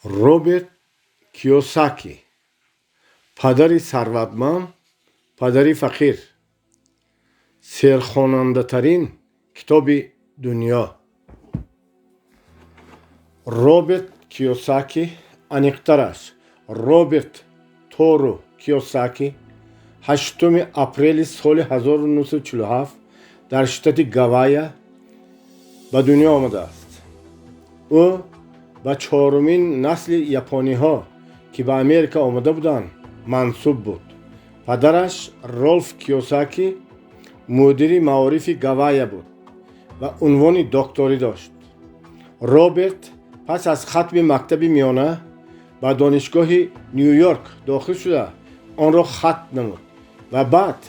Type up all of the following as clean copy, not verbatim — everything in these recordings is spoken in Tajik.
Роберт Киёсаки, падари сарватманд, падари фақир, серхонандатарин китоби дунё. Роберт Киёсаки, аниқтараш Роберт Тору Киёсаки, 8 апрели соли 1947 дар штати Гавайя ба дунё омадааст. Ӯ ба чорумин насли япониҳо, ки ба Америка омада буданд, мансуб буд. Падараш Ролф Киёсаки мудири маорифи Гавайя буд ва унвони докторӣ дошт. Роберт пас аз хатми мактаби миёна ба донишгоҳи Ню-Йорк дохил шуда, онро хатм намуд ва баъд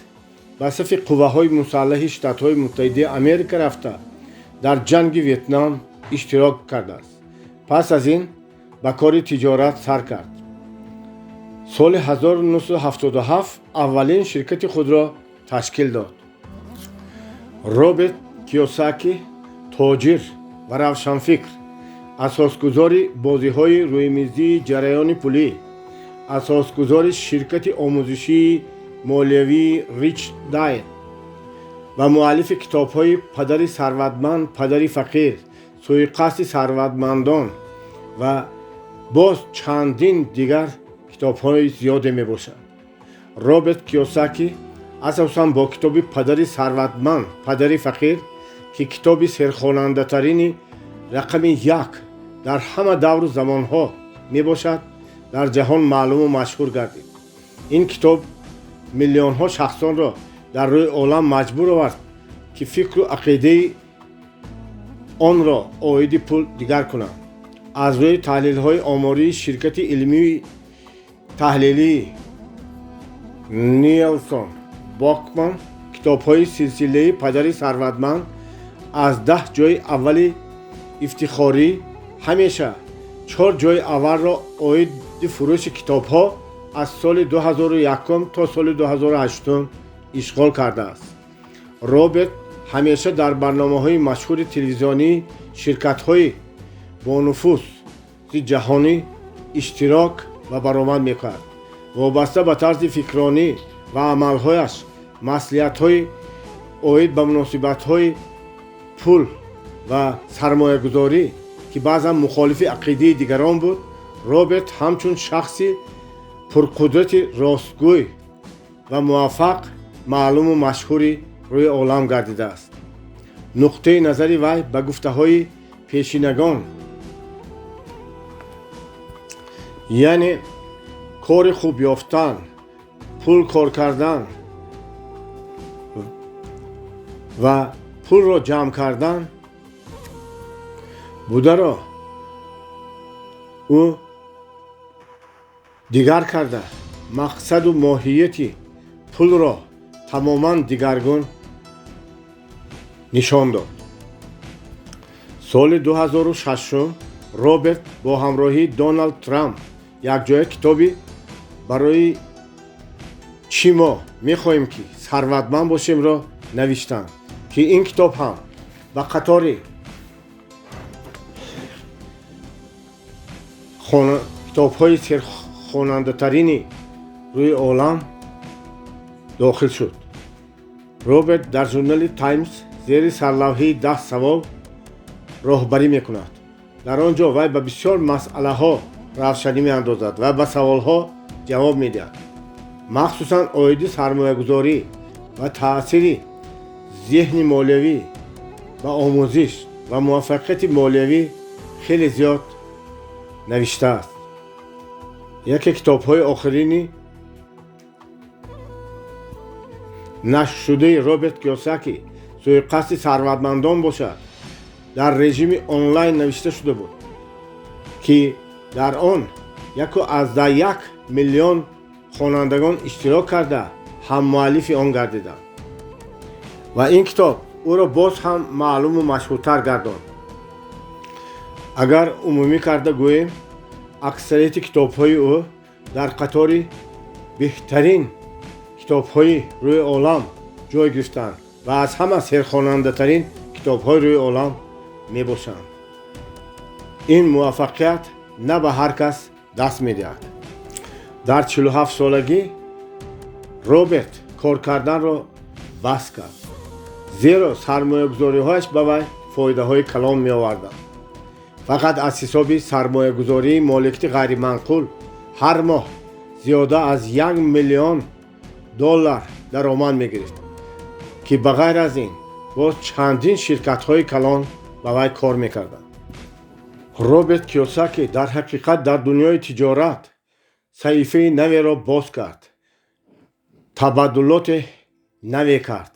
ба сафи қувваҳои мусаллаҳи Штатҳои Муттаҳидаи Америка рафта, дар ҷанги Ветнам иштирок кардааст. Пас аз ин ба кори тиҷорат сар кард. Соли 1977 аввалин ширкати худро ташкил дод. Роберт Киёсаки тоҷир ва равшанфикр, асосгузори бозиҳои рӯймизии ҷараёни пулӣ, асосгузори ширкати омӯзишии молиявии Rich Dad ва муаллифи китобҳои «Падари сарватманд, падари фақир», «Сӯиқасди сарватмандон» ва боз чандин дигар китобҳои зиёде мебошад. Роберт Киёсаки асосан бо китоби «Падари сарватманд, падари фақир», ки китоби серхонандатарини рақами як дар ҳама давру замонҳо мебошад, дар ҷаҳон маълуму машҳур гардид. Ин китоб миллионҳо шахсонро дар рӯи олам маҷбур овард, ки фикру ақидаи онро оиди пул дигар кунанд. Аз рӯи таҳлилҳои омории ширкати илмии таҳлилии Нилсон Бокман, китобҳои силсилаи «Падари сарватманд» аз 10 ҷойи аввали ифтихорӣ ҳамеша чор ҷойи аввалро оиди фурӯши китобҳо аз соли 2001 то соли 2008 ишғол кардааст. Роберт ҳамеша дар барномаҳои машҳури телевизионии ширкатҳои бонуфузи ҷаҳонӣ иштирок ва баромад мекард. Вобаста ба тарзи фикронӣ ва амалҳояш, маслиҳатҳои оид ба муносибатҳои пул ва сармоягузорӣ, ки баъзан мухолифи ақидаи дигарон буд, Роберт ҳамчун шахси пурқудрати ростгӯй ва муваффақ маълуму машҳури рӯи олам гардидааст. Нуқтаи назари вай ба гуфтаҳои пешинагон, яъне кори хуб ёфтан, пул кор кардан ва пулро ҷамъ кардан бударо ӯ дигар карда, мақсаду моҳияти пулро тамоман дигаргун нишон дод. Соли 2006 Роберт бо ҳамроҳии Доналд Трамп якҷоя китоби «Барои чӣ мо мехоҳем, ки сарватманд бошемро навиштанд, ки ин китоб ҳам ба қатори китобҳои серхонандатарини рӯи олам дохил шуд. Роберт дар журнали Таймс зери сарлавҳаи 10 савол роҳбарӣ мекунад. Дар он ҷо вай ба бисёр масъалаҳо равшанӣ меандозад ва ба саволҳо ҷавоб медиҳад, махсусан оиди сармоягузорӣ ва таъсири зеҳни молиявӣ ба омӯзиш ва муваффақияти молиявӣ хеле зиёд навиштааст. Яке китобҳои охирини нашршудаи Роберт Киёсаки «Сӯиқасди сарватмандон» бошад, дар режими онлайн навишта шуда буд, ки дар он 1,1 миллион хонандагон иштирок карда, ҳаммуаллифи он гардиданд ва ин китоб ӯро боз ҳам маълуму машҳуртар гардонд. Агар умумӣ карда гӯем, аксарияти китобҳои ӯ дар қатори беҳтарин китобҳои рӯи олам ҷой гирифтанд ва аз ҳама серхонандатарин китобҳои рӯи олам мебошанд. Ин муваффақият На ба ҳар кас даст медиҳад. Дар 47-солагӣ Роберт кор карданро бас кард, зеро сармоягузориҳояш ба вай фоидаҳои калон меоварданд. Фақат аз ҳисоби сармоягузории моликияти ғайриманқул ҳар моҳ зиёда аз 1 миллион доллар даромад мегирифт, ки ба ғайр аз ин боз чандин ширкатҳои калон ба вай кор мекарданд. Роберт Киёсаки дар ҳақиқат дар дунёи тиҷорат саҳифаи наверо боз кард, табаддулоти наве кард.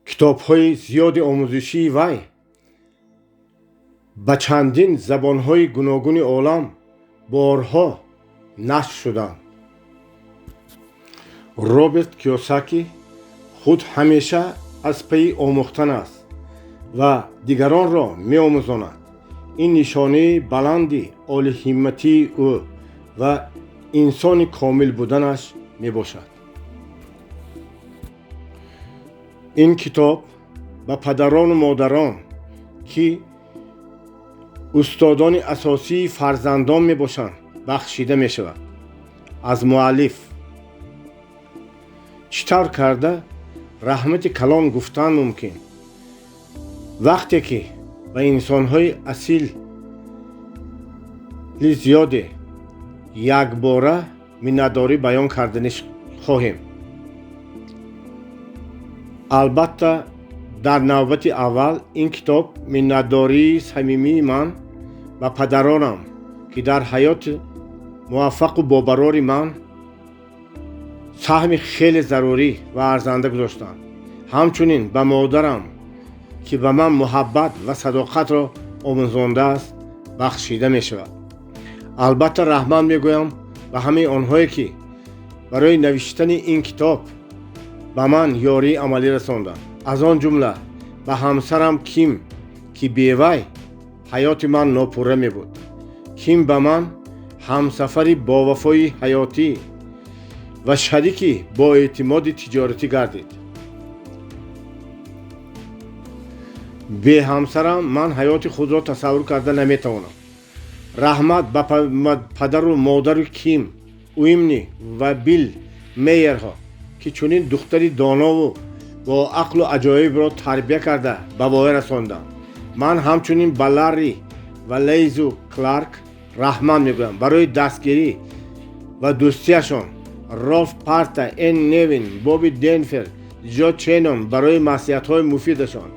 Китобҳои зиёди омӯзишии вай ба чандин забонҳои гуногуни олам борҳо нашр шуданд. Роберт Киёсаки худ ҳамеша аз пайи омӯхтан аст ва дигаронро меомӯзонад. Ин нишонаи баланди олиҳимматии ӯ ва инсони комил буданаш мебошад. Ин китоб ба падарону модарон, ки устодони асосии фарзандон мебошанд, бахшида мешавад. Аз муаллиф. Чӣ тавр карда раҳмати калон гуфтан мумкин, вақте ки ба инсонҳои асили зиёде якбора миннатдорӣ баён карданӣ хоҳем? Албатта, дар навбати аввал ин китоб миннатдории самимии ман ба падаронам, ки дар ҳаёти муваффақу бобарори ман саҳми хеле зарурӣ ва арзанда гузоштанд, ҳамчунин ба модарам, ки ба ман муҳаббат ва садоқатро омӯзондааст, бахшида мешавад. Албатта, раҳмат мегӯям ба ҳамаи онҳое, ки барои навиштани ин китоб ба ман ёрии амалӣ расонданд, аз он ҷумла ба ҳамсарам Ким, ки бевай ҳаёти ман нопурра мебуд. Ким ба ман ҳамсафари бовафои ҳаётӣ ва шарики боэътимоди тиҷоратӣ гардид. Бе ҳамсарам ман ҳаёти худро тасаввур карда наметавонам. Раҳмат ба падару модари Ким, Уимни ва Билл Мейерҳо, ки чунин духтари донову бо ақлу аҷоибро тарбия карда ба воя расонданд. Ман ҳамчунин ба Ларри ва Лейзу Кларк раҳмат мегӯям барои дастгирӣ ва дӯстиашон, Ролф Парта, Эн Невин, Боби Денфер, Ҷо Ченон барои маслиҳатҳои муфидашон,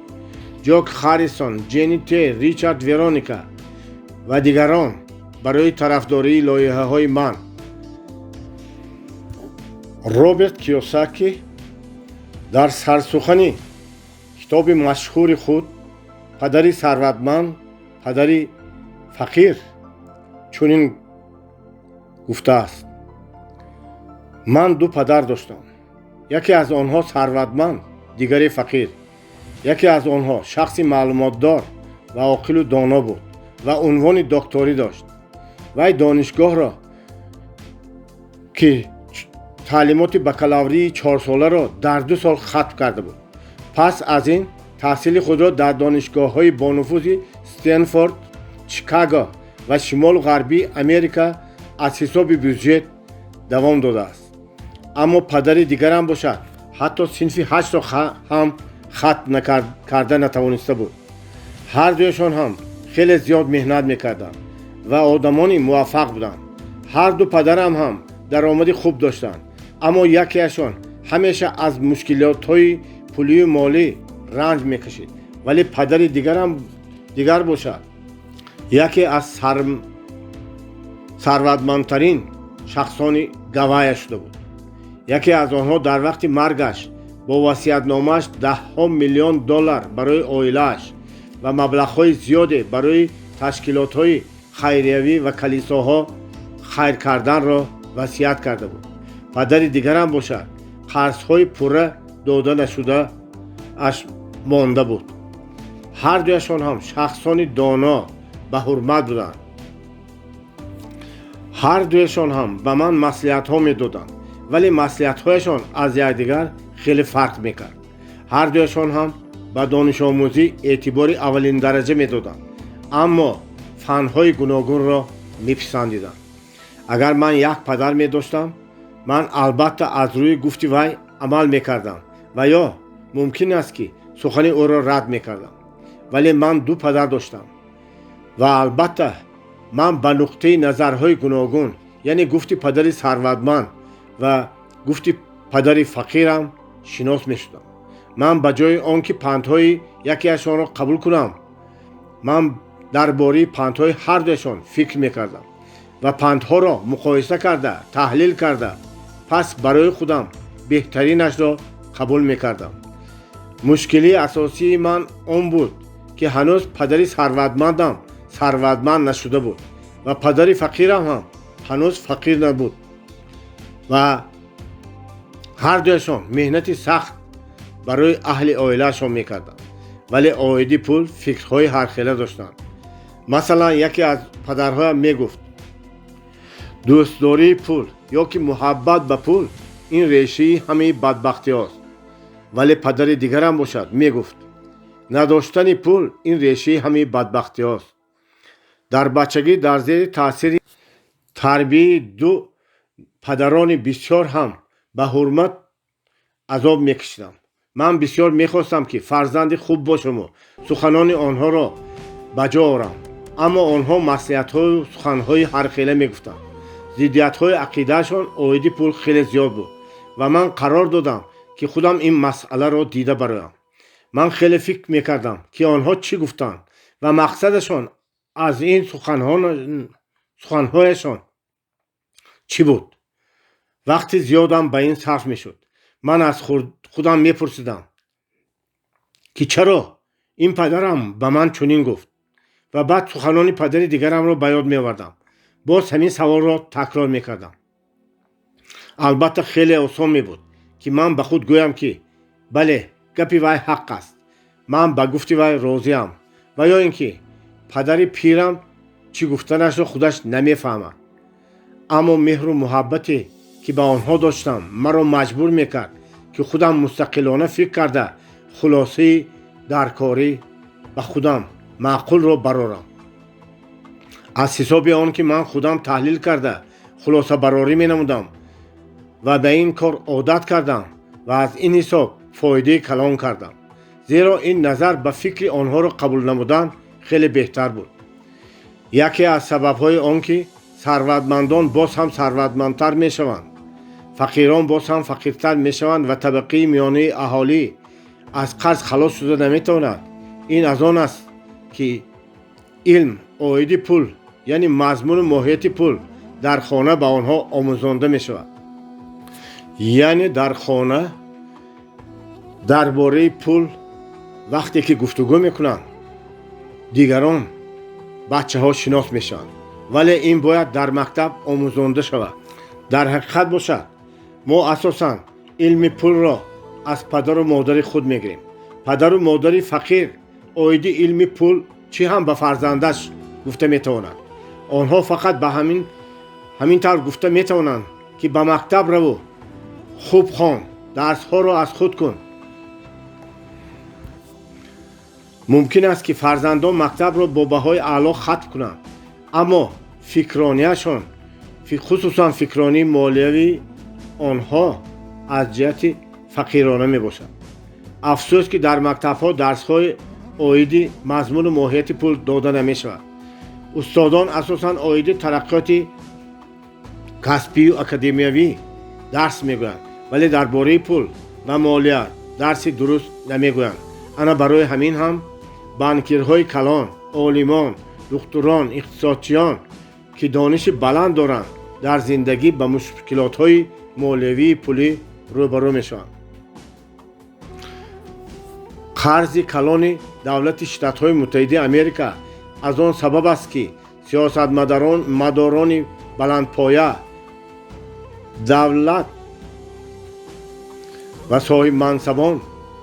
Ҷок Харрисон, Ҷенни Те, Ричард Вероника ва дигарон барои тарафдории лоиҳаҳои ман. Роберт Киёсаки дар сарсухани китоби машҳури худ «Падари сарватманд, падари фақир» чунин гуфтааст: «Ман ду падар доштам. Яке аз онҳо сарватманд, дигаре фақир. Яке аз онҳо шахси маълумотдор ва оқилу доно буд ва унвони докторӣ дошт. Вай донишгоҳро, ки таълимоти бакалаврии чорсоларо дар 2 сол хатм карда буд. Пас аз ин таҳсили худро дар донишгоҳҳои бонуфузи Стенфорд, Чикаго ва шимолу ғарбии Америка аз ҳисоби бюҷет давом додааст. Аммо падари дигарам бошад, ҳатто синфи ҳаштро ҳам хатм карда натавониста буд. Ҳар дуяшон ҳам хеле зиёд меҳнат мекарданд ва одамони муваффақ буданд. Ҳар ду падарам ҳам даромади хуб доштанд, аммо якеашон ҳамеша аз мушкилотҳои пулию молӣ ранҷ мекашид, вале падари дигарам дигар бошад, яке аз сарватмандтарин шахсони Гавайя шуда буд. Яке аз онҳо дар вақти маргаш бо васиятномааш даҳҳо миллион доллар барои оилааш ва маблағҳои зиёде барои ташкилотҳои хайриявӣ ва калисоҳо хайр карданро васият карда буд. Падари дигарам бошад, қарзҳои пурра дода нашудааш монда буд. Ҳар дуяшон ҳам шахсони доно ба ҳурмат буданд. Ҳар дуяшон ҳам ба ман маслиҳатҳо медоданд, вале маслиҳатҳояшон аз якдигар хеле фарқ мекард. Ҳар дуяшон ҳам ба донишомӯзӣ эътибори аввалиндараҷа медоданд, аммо Фанҳои гуногунро меписандидам. Агар ман як падар медоштам, ман албатта аз рӯи гуфти вай амал мекардам ва ё мумкин аст, ки сухани ӯро рад мекардам. Вале ман ду падар доштам ва албатта ман ба нуқтаи назарҳои гуногун, яъне гуфти падари сарватманд ва гуфти падари фақирам шинос мешудам. Ман ба ҷои он ки пандҳои якеашонро қабул кунам, ман дар бораи пандҳои ҳардуяшон фикр мекардам ва пандҳоро муқоиса карда, таҳлил карда, пас барои худам беҳтаринашро қабул мекардам. Мушкилии асосии ман он буд, ки ҳанӯз падари сарватмандам сарватманд нашуда буд ва падари фақирам ҳам ҳанӯз фақир набуд ва ҳардуяшон меҳнати сахт барои аҳли оилаашон мекарданд, вале оиди пул фикрҳои ҳархела доштанд. Масалан, яке аз падарҳоям мегуфт: дӯстдории пул ё ки муҳаббат ба пул ин решаи ҳамаи бадбахтиҳост. Вале падари дигарам бошад, мегуфт: надоштани пул ин решаи ҳамаи бадбахтиҳост. Дар бачагӣ дар зери таъсири тарбияи ду падарони бисёр ҳам ба ҳурмат азоб мекашидам. Ман бисёр мехостам, ки фарзанди хуб бошаму суханони онҳоро ба ҷо орам, аммо онҳо маслиҳатҳою суханҳои ҳархела мегуфтанд. Зиддиятҳои ақидаашон оиди пул хеле зиёд буд ва ман қарор додам, ки худам ин масъаларо дида бароям. Ман хеле фикр мекардам, ки онҳо чӣ гуфтанд ва мақсадашон аз ин суханҳояшон чӣ буд. Вақти зиёдам ба ин сарф мешуд. Ман аз худам мепурсидам, ки чаро ин падарам ба ман чунин гуфт, ва баъд суханони падари дигарамро ба ёд меовардам, боз ҳамин саволро такрор мекардам. Албатта, хеле осон мебуд, ки ман ба худ гӯям, ки бале, гапи вай ҳақ аст, ман ба гуфти вай розиам, ва ё ин ки падари пирам чӣ гуфтанашро худаш намефаҳмад. Аммо меҳру муҳаббате, ки ба онҳо доштам, маро маҷбур мекард, ки худам мустақилона фикр карда, хулосаи даркорӣ ба худам маъқулро барорам. Аз ҳисоби он ки ман худам таҳлил карда, хулосабарорӣ менамудам ва ба ин кор одат кардам ва аз ин ҳисоб фоидаи калон кардам, зеро ин назар ба фикри онҳоро қабул намудан хеле беҳтар буд. Яке аз сабабҳои он ки сарватмандон боз ҳам сарватмандтар мешаванд, фақирон боз ҳам фақиртар мешаванд ва табақаи миёнаи аҳолӣ аз қарз халос шуда наметавонад, ин аз он аст, ки илм оиди пул, яъне мазмуну моҳияти пул, дар хона ба онҳо омӯзонда мешавад. Яъне дар хона дар бораи пул вақте ки гуфтугӯ мекунанд, дигарон бачаҳо шинос мешаванд, вале ин бояд дар мактаб омӯзонда шавад. Дар ҳақиқат бошад, мо асосан илми пулро аз падару модари худ мегирем. Падару модари фақир оиди илми пул чӣ ҳам ба фарзандаш гуфта метавонад? Онҳо фақат ба ҳамин тавр гуфта метавонанд, ки ба мактаб раву, хуб хон, дарсҳоро аз худ кун. Мумкин аст, ки фарзандон мактабро бо баҳои аъло хатм кунанд, аммо фикронияшон, хусусан фикронии молиявии онҳо, аз ҷиҳати фақирона мебошад. Афсӯс, ки дар мактабҳо дарсҳои оиди мазмуну моҳияти пул дода намешавад. Устодон асосан оиди тараққиёти касбию академиявӣ дарс мегӯянд, вале дар бораи пул ва молия дарси дуруст намегӯянд. Ана барои ҳамин ҳам банкирҳои калон, олимон, духтурон, иқтисодчиён, ки дониши баланд доранд, дар зиндагӣ ба мушкилотҳои молиявии пулӣ рӯбарӯ мешаванд. Қарзи калони давлати Штатҳои Муттаҳидаи Америка аз он сабаб аст, ки сиёсатмадорони баландпоя давлат ва соҳибмансабон,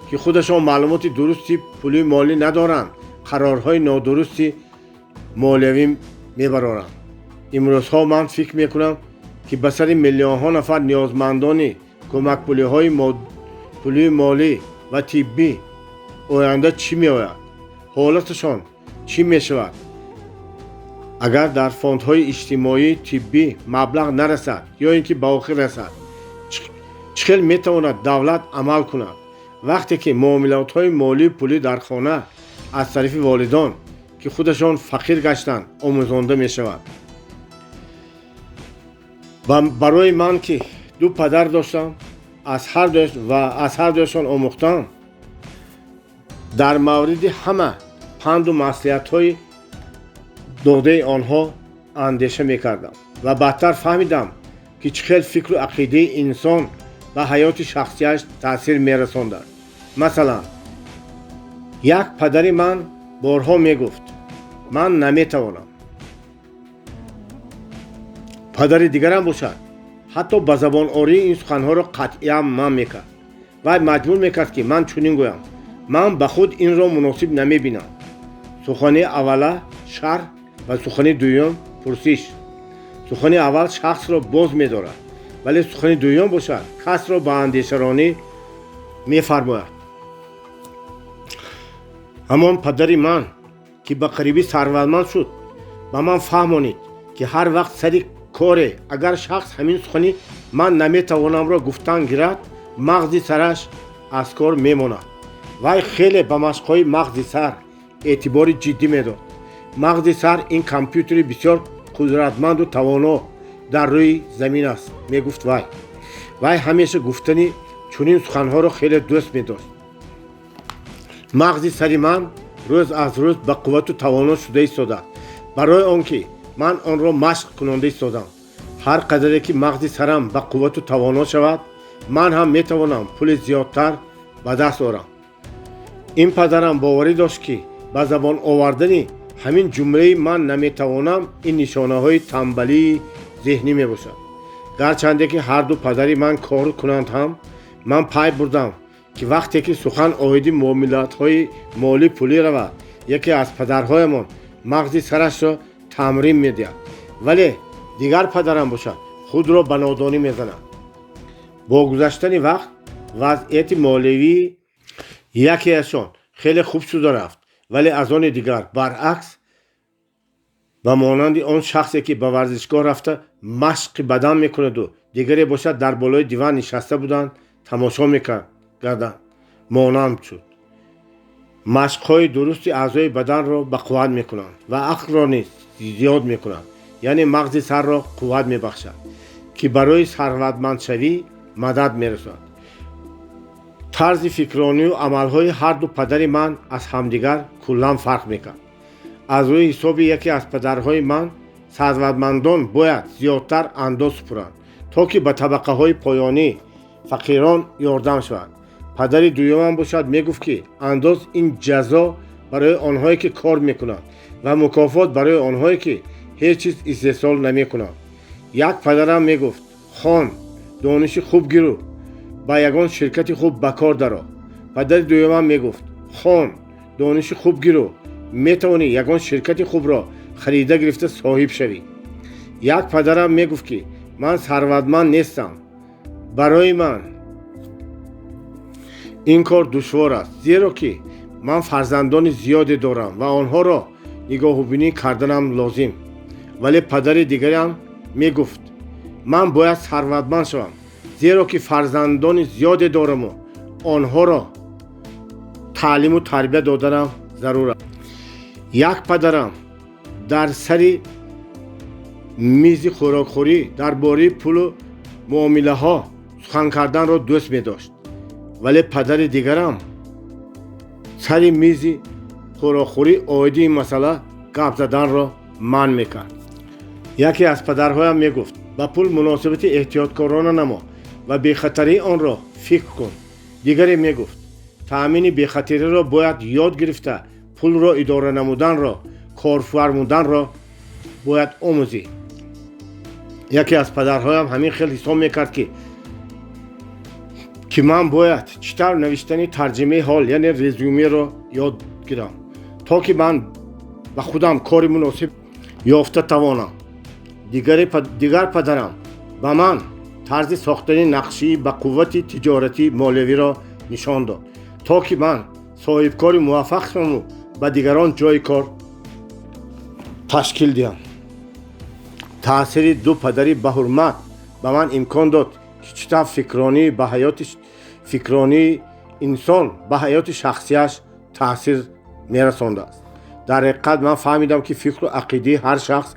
ки худашон маълумоти дурусти пулию молӣ надоранд, қарорҳои нодурусти молиявӣ мебароранд. Имрӯзҳо ман фикр мекунам, ки ба сари миллионҳо нафар ниёзмандони кӯмакпулиҳои пулию молӣ ва тиббӣ оянда чӣ меояд, ҳолаташон чӣ мешавад. Агар дар фондҳои иҷтимоӣ, тиббӣ маблағ нарасад ё ин ки ба охир расад, чӣ хел метавонад давлат амал кунад? Вақте ки муомилотҳои молию пулӣ дар хона аз тарафи волидон, ки худашон фақир гаштанд, омӯзонда мешавад. Барои ман, ки ду падар доштам, аз ҳар дуяшон омӯхтам, дар мавриди ҳама панду маслиҳатҳои додаи онҳо андеша мекардам ва баъдтар фаҳмидам, ки чӣ хел фикру ақидаи инсон ба ҳаёти шахсияш таъсир мерасондад. Масалан, як падари ман борҳо мегуфт: «Ман наметавонам». Падари дигарам бошад, ҳатто ба забонории ин суханҳоро қатъиян манъ мекард. Вай маҷбур мекард, ки ман чунин гӯям: «Ман ба худ инро муносиб намебинам». Сухани аввала шарҳ ва сухани дуюм пурсиш. Сухани аввал шахсро боз медорад, вале сухани дуюм бошад, касро ба андешаронӣ мефармояд. Ҳамон падари ман, ки ба қарибӣ сарватманд шуд, ба ман фаҳмонид, ки ҳар вақт сари коре агар шахс ҳамин сухани «ман наметавонамро» гуфтан гирад, мағзи сараш аз кор мемонад. Вай хеле ба машқҳои мағзи сар эътибори ҷиддӣ медод. Мағзи сар ин компютери бисёр қудратманду тавоно дар рӯи замин аст, мегуфт вай. Вай ҳамеша гуфтани чунин суханҳоро хеле дӯст медошт. Мағзи сари ман рӯз аз рӯз ба қуввату тавоно шуда истодааст, барои он ки ман онро машқ кунонда истодам. Ҳар қадаре ки мағзи сарам ба қуввату тавоно шавад, ман ҳам метавонам пули зиёдтар ба даст орам. Ин падарам боварӣ дошт, ки ба забон овардани ҳамин ҷумлаи «ман наметавонам» ин нишонаҳои тамбалии зеҳнӣ мебошад. Гарчанде ки ҳарду падари ман кор кунанд ҳам, ман пай бурдам, ки вақте ки сухан оиди муомилатҳои молӣ пулӣ равад, яке аз падарҳоямон мағзи сарашро тамрин медиҳад, вале дигар падарам бошад, худро ба нодонӣ мезанад. Бо гузаштани вақт вазъияти молиявии якеашон хеле хуб шуда рафт, вале аз они дигар баръакс, ба монанди он шахсе, ки ба варзишгоҳ рафта машқи бадан мекунаду дигаре бошад, дар болои диван нишаста буданд, тамошо мекарданд, монанд шуд. Машқҳои дурусти аъзои баданро ба қувват мекунанд ва ақлро низ зиёд мекунанд, яъне мағзи сарро қувват мебахшад, ки барои сарватмандшавӣ мадад мерасонад. Тарзи фикронию амалҳои ҳарду падари ман аз ҳамдигар куллан фарқ мекард. Аз рӯи ҳисоби яке аз падарҳои ман, сарватмандон бояд зиёдтар андоз супуранд, то ки ба табақаҳои поёнӣ, фақирон ёрдам шавад. Падари дуюмам бошад, мегуфт, ки андоз ин ҷазо барои онҳое, ки кор мекунанд, ва мукофот барои онҳое, ки ҳеҷ чиз истеҳсол намекунанд. Як падарам мегуфт: «Хон, дониши хуб гиру ба ягон ширкати хуб ба кор даро». Падари дуюмам мегуфт: «Хон, дониши хуб гиру метавонӣ ягон ширкати хубро харида гирифта соҳиб шавӣ». Як падарам мегуфт, ки ман сарватманд нестам, барои ман ин кор душвор аст, зеро ки ман фарзандони зиёде дорам ва онҳоро нигоҳубинӣ карданам лозим. Вале падари дигарам мегуфт: «Ман бояд сарватманд шавам, зеро ки фарзандони зиёде дораму онҳоро таълиму тарбия доданам зарур аст». Як падарам дар сари мизи хӯрокхӯрӣ дар бораи пулу муомилаҳо сухан карданро дӯст медошт, вале падари дигарам сари мизи хӯрокхӯрӣ оиди ин масъала гап заданро манъ мекард. Яке аз падарҳоям мегуфт: «Ба пул муносибати эҳтиёткорона намо ва бехатарии онро фикр кун». Дигаре мегуфт: «Таъмини бехатариро бояд ёд гирифта, пулро идора намуданро, корфармуданро бояд омӯзӣ». Яке аз падарҳоям ҳамин хел ҳисоб мекард, ки ман бояд чӣ тавр навиштани тарҷимаи ҳол, яъне резюмеро ёд гирам, то ки ман ба худам кори муносиб ёфта тавонам. Дигар падарам ба ман тарзи сохтани нақшии ба қуввати тиҷоратии молиявиро нишон дод, то ки ман соҳибкори муваффақ шаваму ба дигарон ҷойи кор ташкил диҳам. Таъсири ду падари баҳурмат ба ман имкон дод, ки чӣ тавр фикронӣ ба ҳаёти фикронии инсон ба ҳаёти шахсияш таъсир мерасондааст. Дар ҳақиқат, ман фаҳмидам, ки фикру ақидаи ҳар шахс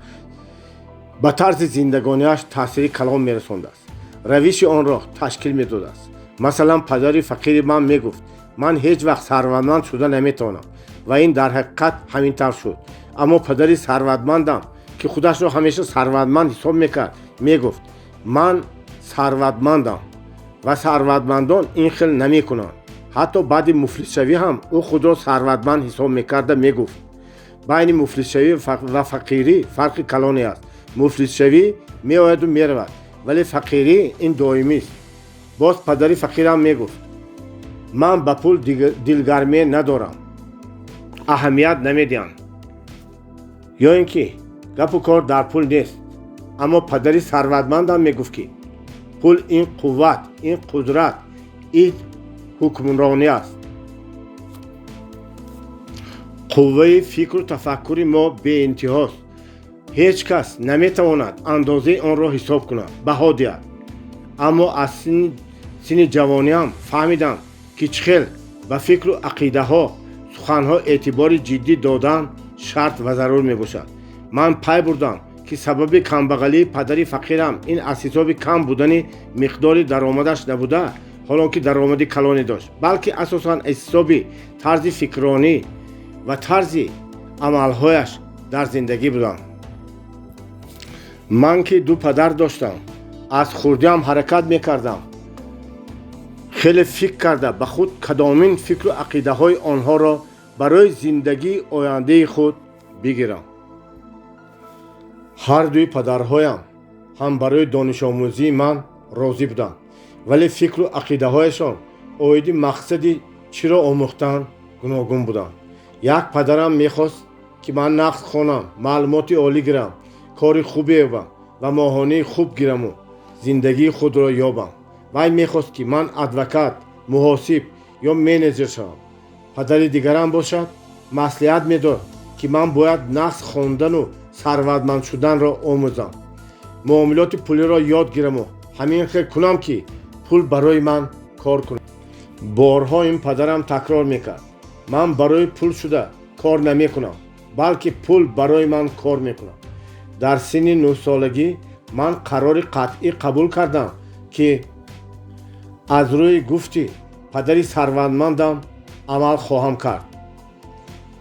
ба тарзи зиндагониаш таъсири калон мерасондааст, равиши онро ташкил медодааст. Масалан, падари фақири ман мегуфт: «Ман ҳеҷ вақт сарватманд шуда наметавонам», ва ин дар ҳақиқат ҳамин тавр шуд. Аммо падари сарватмандам, ки худашро ҳамеша сарватманд ҳисоб мекард, мегуфт: «Ман сарватмандам ва сарватмандон ин хел намекунанд». Ҳатто баъди муфлисшавӣ ҳам ӯ худро сарватманд ҳисоб мекарда мегуфт: «Байни муфлисшавӣ ва фақирӣ фарқи калоне аст. Муфлисшавӣ меояду меравад, вале фақирӣ ин доимист». Боз падари фақирам мегуфт: «Ман ба пул дилгармӣ надорам, аҳамият намедиҳам», ё ин ки «Гапу кор дар пул нест». Аммо падари сарватмандам мегуфт, ки пул ин қувват, ин қудрат, ин ҳукмронӣ аст. Қувваи фикру тафаккури мо беинтиҳост. Ҳеҷ кас наметавонад андозаи онро ҳисоб кунад, баҳо диҳад. Аммо аз синни ҷавониам фаҳмидам, ки чӣ хел ба фикру ақидаҳо, суханҳо эътибори ҷиддӣ додан шарт ва зарур мебошад. Ман пай бурдам, ки сабаби камбағалии падари фақирам ин аз ҳисоби кам будани миқдори даромадаш набуда, ҳолон ки даромади калоне дошт, балки асосан аз ҳисоби тарзи фикронӣ ва тарзи амалҳояш дар зиндагӣ будам. Ман, ки ду падар доштам, аз хурдиам ҳаракат мекардам хеле фикр карда ба худ кадомин фикру ақидаҳои онҳоро барои зиндагии ояндаи худ бигирам. Ҳар дуи падарҳоям ҳам барои донишомӯзии ман розӣ буданд, вале фикру ақидаҳояшон оиди мақсади чиро омӯхтан гуногун буданд. Як падарам мехост, ки ман нағз хонам, маълумоти олӣ гирам, кори хубе ёбам ва моҳонаи хуб гираму зиндагии худро ёбам. Вай мехост, ки ман адвокат, муҳосиб ё менеҷер шавам. Падари дигарам бошад, маслиҳат медод, ки ман бояд нағз хондану сарватманд шуданро омӯзам, муомилоти пулиро ёд гираму ҳамин хел кунам, ки пул барои ман кор кунад. Борҳо ин падарам такрор мекард: «Ман барои пул шуда кор намекунам, балки пул барои ман кор мекунад». Дар синни 9-солагӣ ман қарори қатъӣ қабул кардам, ки аз рӯи гуфти падари сарватмандам амал хоҳам кард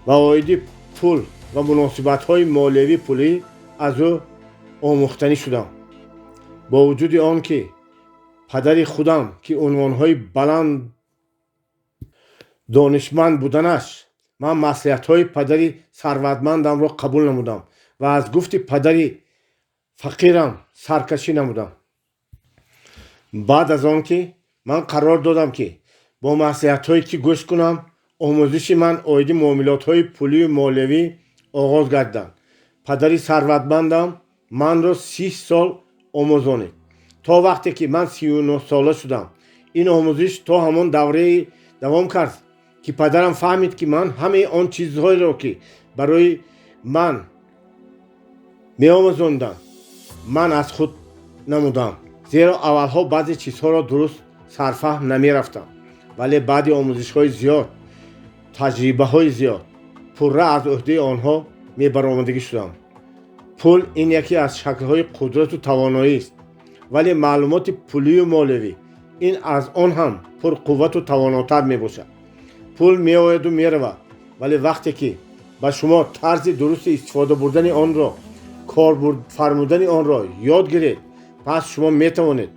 ва оиди пул ва муносибатҳои молиявӣ пулӣ аз ӯ омӯхтанӣ шудам. Бо вуҷуди он ки падари худам, ки унвонҳои баланд, донишманд буданаш, ман маслиҳатҳои падари сарватмандамро қабул намудам ва аз гуфти падари фақирам саркашӣ намудам. Баъд аз он ки ман қарор додам, ки бо маслиҳатҳое ки гӯш кунам, омӯзиши ман оиди муомилотҳои пулию молиявӣ оғоз гардиданд. Падари сарватмандам манро 30 сол омӯзонид, то вақте ки ман 39-сола шудам. Ин омӯзиш то ҳамон даврае давом кард, ки падарам фаҳмид, ки ман ҳамаи он чизҳоеро, ки барои ман меомӯзонданд, ман аз худ намудам, зеро аввалҳо баъзе чизҳоро дуруст сарфаҳм намерафтам. Вале баъди омӯзишҳои зиёд, таҷрибаҳои зиёд, пурра аз ӯҳдаи онҳо мебаромадагӣ шудам. Пул ин яке аз шаклҳои қудрату тавоноист, вале маълумоти пулию молиявӣ ин аз он ҳам пурқуввату тавонотар мебошад. Пул меояду меравад, вале вақте ки ба шумо тарзи дурусти истифода бурдани онро, кор фармудани онро ёд гиред, пас шумо метавонед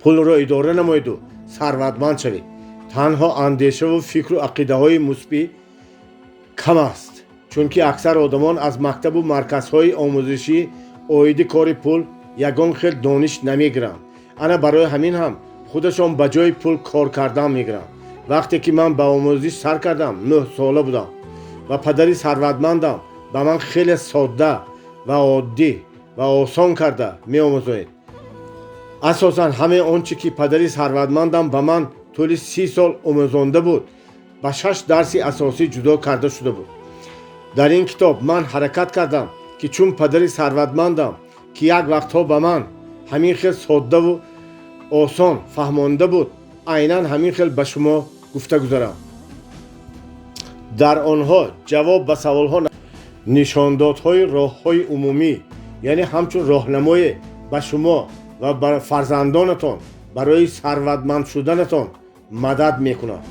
пулро идора намоеду сарватманд шавед. Танҳо андешаву фикру ақидаҳои мусбӣ кам аст, чунки аксар одамон аз мактабу марказҳои омӯзишӣ оиди кори пул ягон хел дониш намегиранд. Ана барои ҳамин ҳам худашон ба ҷои пул кор кардан мегиранд. Вақте ки ман ба омӯзиш сар кардам, 9-сола будам ва падари сарватмандам ба ман хеле содда ва оддӣ ва осон карда меомӯзонид. Асосан ҳамаи он чӣ ки падари сарватмандам ба ман тӯли 30 сол омӯзонда буд, ба шаш дарси асосӣ ҷудо карда шуда буд. Дар ин китоб ман ҳаракат кардам, ки чун падари сарватмандам, ки як вақтҳо ба ман ҳамин хел соддаву осон фаҳмонда буд, айнан ҳамин хел ба шумо гуфта гузарам. Дар онҳо ҷавоб ба саволҳо, нишондодҳои роҳҳои умумӣ, яъне ҳамчун роҳнамое ба шумо ва ба фарзандонатон барои сарватманд шуданатон мадад мекунад.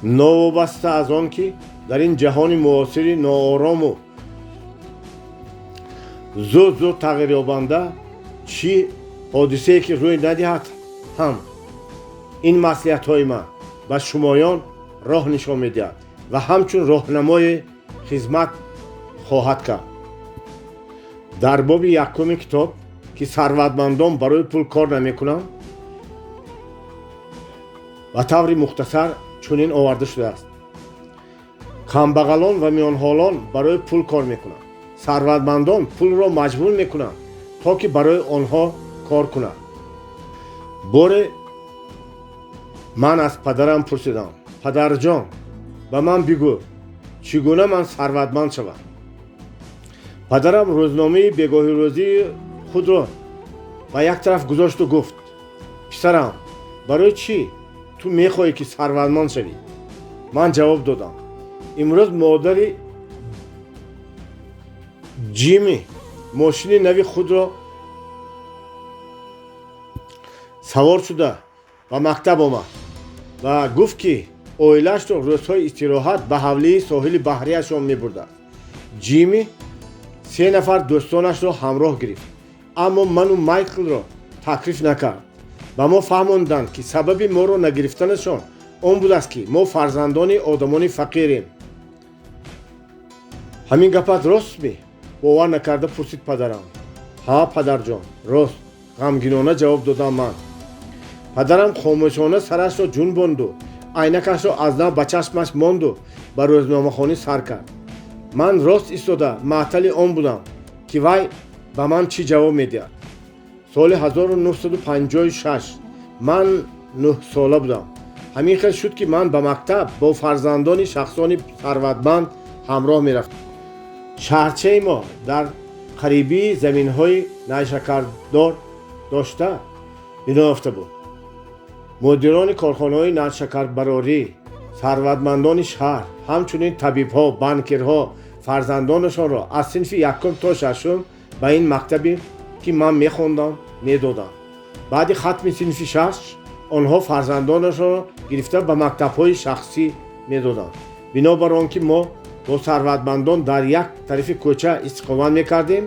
Новобаста аз он ки дар ин ҷаҳони муосири ноорому зуд зуд тағйирёбанда чӣ ҳодисае ки рӯй надиҳад ҳам, ин маслиҳатҳои ман ба шумоён роҳ нишон медиҳад ва ҳамчун роҳнамои хизмат хоҳад кард. Дар боби якуми китоб, ки сарватмандон барои пул кор намекунанд, ба таври мухтасар чунин оварда шудааст: камбағалон ва миёнҳолон барои пул кор мекунанд, сарватмандон пулро маҷбур мекунанд, то ки барои онҳо кор кунад. Боре ман аз падарам пурсидам: падарҷон, ба ман бигӯ, чӣ гуна ман сарватманд шавам? Падарам рӯзномаи бегоҳирӯзии худро ба як тараф гузошту гуфт: писарам, барои чӣ ту мехоҳӣ ки сарватманд шавӣ? Ман ҷавоб додам: имрӯз модари Ҷими мошини нави худро савор шуда ба мактаб омад ва гуфт, ки оилаашро рӯзҳои истироҳат ба ҳавлии соҳили баҳрияшон мебурдааст. Ҷими се нафар дӯстонашро ҳамроҳ гирифт, аммо ману Майклро таклиф накард. Ба мо фаҳмонданд, ки сабаби моро нагирифтанашон он будааст, ки мо фарзандони одамони фақирем. Ҳамин гапат ростми? Бовар накарда пурсид падарам. Ҳа, падарҷон, рост, ғамгинона ҷавоб додам ман. Падарам хомӯшона сарашро ҷунбонду айнакашро аз нав ба чашмаш монду ба рӯзномахонӣ сар кард. Ман рост истода маътали он будам, ки вай ба ман чӣ ҷавоб медиҳад. Соли 1956 ман 9-сола будам. Ҳамин хел шуд, ки ман ба мактаб бо фарзандони шахсони сарватманд ҳамроҳ мерафтам. Шаҳрчаи мо дар қарибии заминҳои найшакардор дошта бино ёфта буд. Мудирони корхонаҳои найшакарбарорӣ, сарватмандони шаҳр, ҳамчунин табибҳо, банкирҳо фарзандонашонро аз синфи якум то шашум ба ин мактабе, ки ман мехондам, медоданд. Баъди хатми синфи шаш онҳо фарзандонашонро гирифта ба мактабҳои шахсӣ медоданд. Бинобар он ки мо бо сарватмандон дар як тарафи кӯча истиқомат мекардем,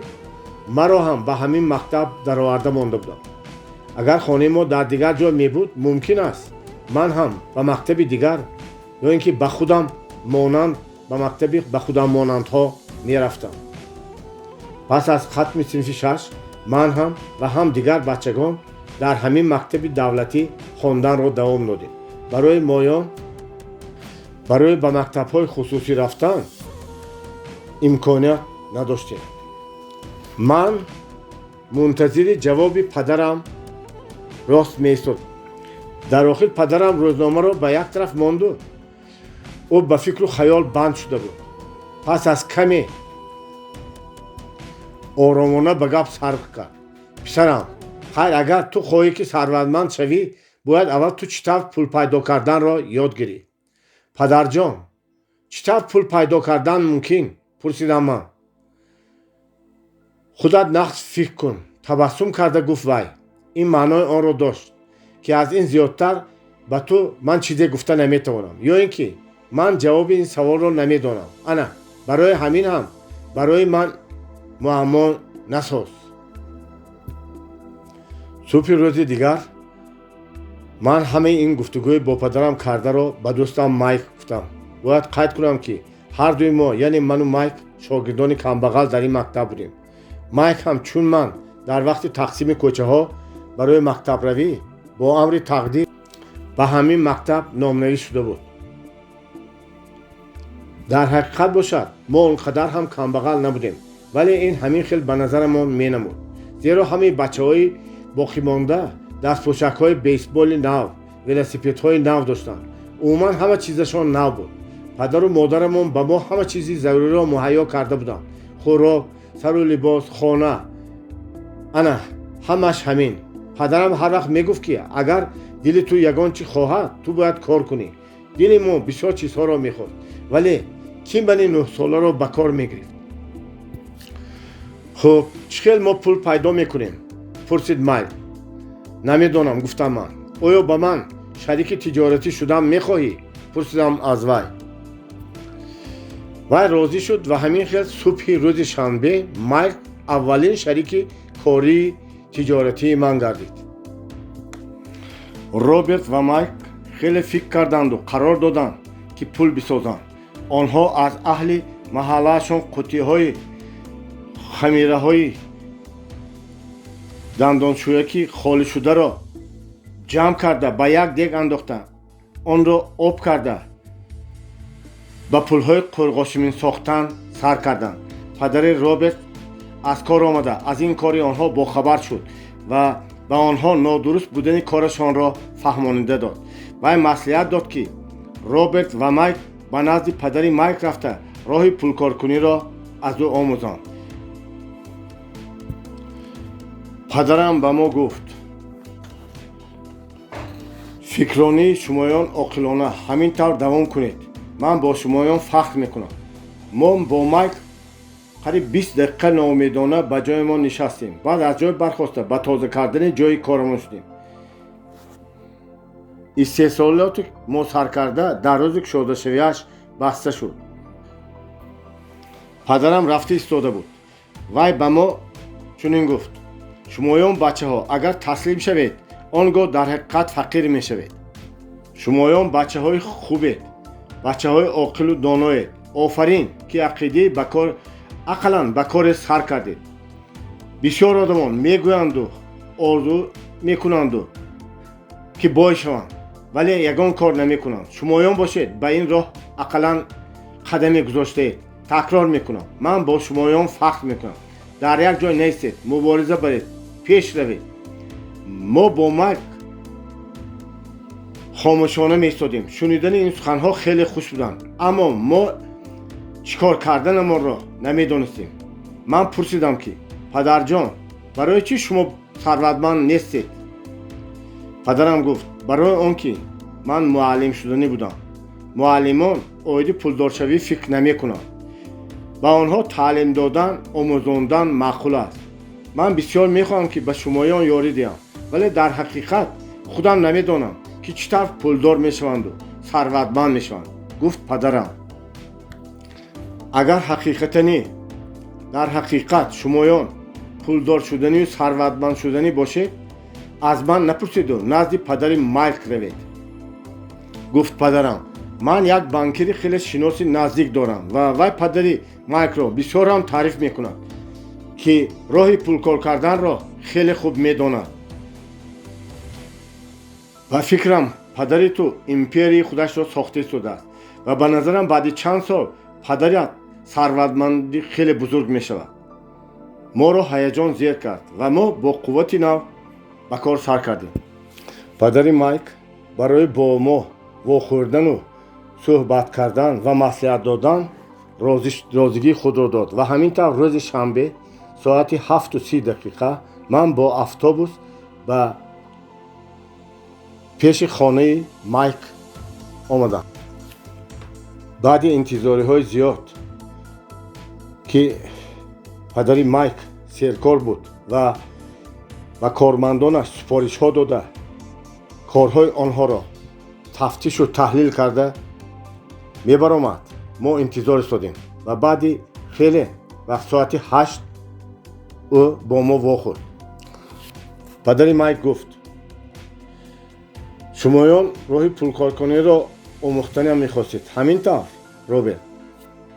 маро ҳам ба ҳамин мактаб дароварда монда будам. Агар хонаи мо дар дигар ҷой мебуд, мумкин аст ман ҳам ба мактаби дигар ё ин ки ба худам монанд ба мактаби ба худам монандҳо мерафтам. Пас аз хатми синфи шаш ман ҳам ва ҳам дигар бачагон дар ҳамин мактаби давлатӣ хонданро давом додем. Барои моён барои ба мактабҳои хусусӣ рафтан имконият надоштем. Ман мунтазири ҷавоби падарам рост меистод. Дар охир падарам рӯзномаро ба як тараф монду ӯ ба фикру хаёл банд шуда буд. Пас аз каме оромона ба гап сар кард: писарам, хайр, агар ту хоҳӣ ки сарватманд шавӣ, бояд аввал ту чӣ тавр пул пайдо карданро ёд гирӣ. Падарҷон, чӣ тавр пул пайдо кардан мумкин? Пурсидам ман. Худат нағз фикр кун, табассум карда гуфт вай. Ин маънои онро дошт, ки аз ин зиёдтар ба ту ман чизе гуфта наметавонам, ё ин ки ман ҷавоби ин саволро намедонам. Ана барои ҳамин ҳам барои ман муаммо насоз. Субҳи рӯзи дигар ман ҳамаи ин гуфтугӯи бо падарам кардаро ба дӯстам Майк гуфтам. Бояд қайд кунам, ки ҳар дуи мо, яъне ману Майк, шогирдони камбағал дар ин мактаб будем. Майк ҳам чун ман дар вақти тақсими кӯчаҳо барои мактабравӣ бо амри тақдир ба ҳамин мактаб номнавис шуда буд. Дар ҳақиқат бошад, мо он қадар ҳам камбағал набудем, вале ин ҳамин хел ба назарамон менамуд, зеро ҳамаи бачаҳои боқимонда дастпӯшакҳои бейсболи нав, велосипедҳои нав доштанд. Умуман ҳама чизашон нав буд. Падару модарамон ба мо ҳама чизи заруриро муҳайё карда буданд. Хӯрок, сару либос, хона, ана ҳамаш ҳамин. Падарам ҳар вақт мегуфт, ки агар дили ту ягон чӣ хоҳад, ту бояд кор кунӣ. Дили мо бисёр чизҳоро мехост, вале кӣ мани 9-соларо ба кор мегирифт? Хуб, чӣ хел мо пул пайдо мекунем? Пурсид Майк. Намедонам, гуфтам ман. Оё ба ман шарики тиҷоратӣ шудан мехоҳӣ? Пурсидам аз вай. Вай розӣ шуд ва ҳамин хел субҳи рӯзи шанбе Майк аввалин шарики кории тиҷоратии ман гардид. Роберт ва Майк хеле фикр карданду қарор доданд, ки пул бисозанд. Онҳо аз аҳли маҳаллаашон қуттиҳои хамираҳои дандоншӯяки холишударо ҷамъ карда, ба як дег андохта, онро об карда, ба пулҳои қурғошимин сохтан сар карданд. Падари Роберт аз кор омада, аз ин кори онҳо бохабар шуд ва ба онҳо нодуруст будани корашонро фаҳмонида дод. Вай маслиҳат дод, ки Роберт ва Майк ба назди падари Майк рафта, роҳи пулкоркуниро аз ӯ омӯзанд. Падарам ба мо гуфт: фикронии шумоён оқилона, ҳамин тавр давом кунед, ман бо шумоён фахр мекунам. Мо бо Майк қариб 20 дақиқа ноумедона ба ҷоямон нишастем. Баъд аз ҷой бархоста, ба тоза кардани ҷои корамон шудем. Истеҳсолоти мо саркарда дар рӯзи кушодашавиаш баста шуд. Падарам рафта истода буд. Вай ба мо чунин гуфт: шумоён, бачаҳо, агар таслим шавед, он гоҳ дар ҳақиқат фақир мешавед. Шумоён бачаҳои хубед, бачаҳои оқилу доноед. Офарин, ки ақидаи ба кор ақаллан ба коре сар кардед. Бисёр одамон мегӯянду орзу мекунанду, ки бой шаванд, вале ягон кор намекунанд. Шумоён бошед, ба ин роҳ ақаллан қадаме гузоштаед. Такрор мекунам, ман бо шумоён фахр мекунам. Дар як ҷой нестед, мубориза баред, пеш равед. Мо бо Майк хомӯшона меистодем. Шунидани ин суханҳо хеле хуш буданд, аммо мо чӣ кор карданамонро намедонистем. Ман пурсидам, ки падарҷон, барои чӣ шумо сарватманд нестед? Падарам гуфт: барои он ки ман муаллим шуданӣ будам. Муаллимон оиди пулдоршавӣ фикр намекунанд. Ба онҳо таълим додан, омӯзондан маъқул аст. Ман бисёр мехоҳам, ки ба шумоён ёрӣ диҳам, вале дар ҳақиқат худам намедонам, ки чӣ тавр пулдор мешаванду сарватманд мешаванд, гуфт падарам. Агар ҳақиқатанӣ дар ҳақиқат шумоён пулдор шуданию сарватманд шуданӣ бошед, аз ман напурсиду назди падари Майк равед, гуфт падарам. Ман як банкири хеле шиноси наздик дорам ва вай падари Майкро бисёрам таъриф мекунад, ки роҳи пулкор карданро хеле хуб медонад. Ба фикрам, падари ту империяи худашро сохта истодааст ва ба назарам, баъди чанд сол падарят сарватманди хеле бузург мешавад. Моро ҳаяҷон зер кард ва мо бо қуввати нав ба кор сар кардем. Падари Майк барои бо мо вохӯрдану суҳбат кардан ва маслиҳат додан розигии худро дод ва ҳамин тавр рӯзи шанбе соати 7:30 ман бо автобус ба пеши хонаи Майк омадам. Баъди интизориҳои зиёд, ки падари Майк серкор буд ва ба кормандонаш супоришҳо дода, корҳои онҳоро тафтишу таҳлил карда мебаромад, мо интизор истодем ва баъди хеле вақт соати 8 ӯ бо мо вохӯрд. Падари Майк гуфт: шумоён роҳи пулкоркуниро омӯхтаниам мехостед, ҳамин тавр, Роберт?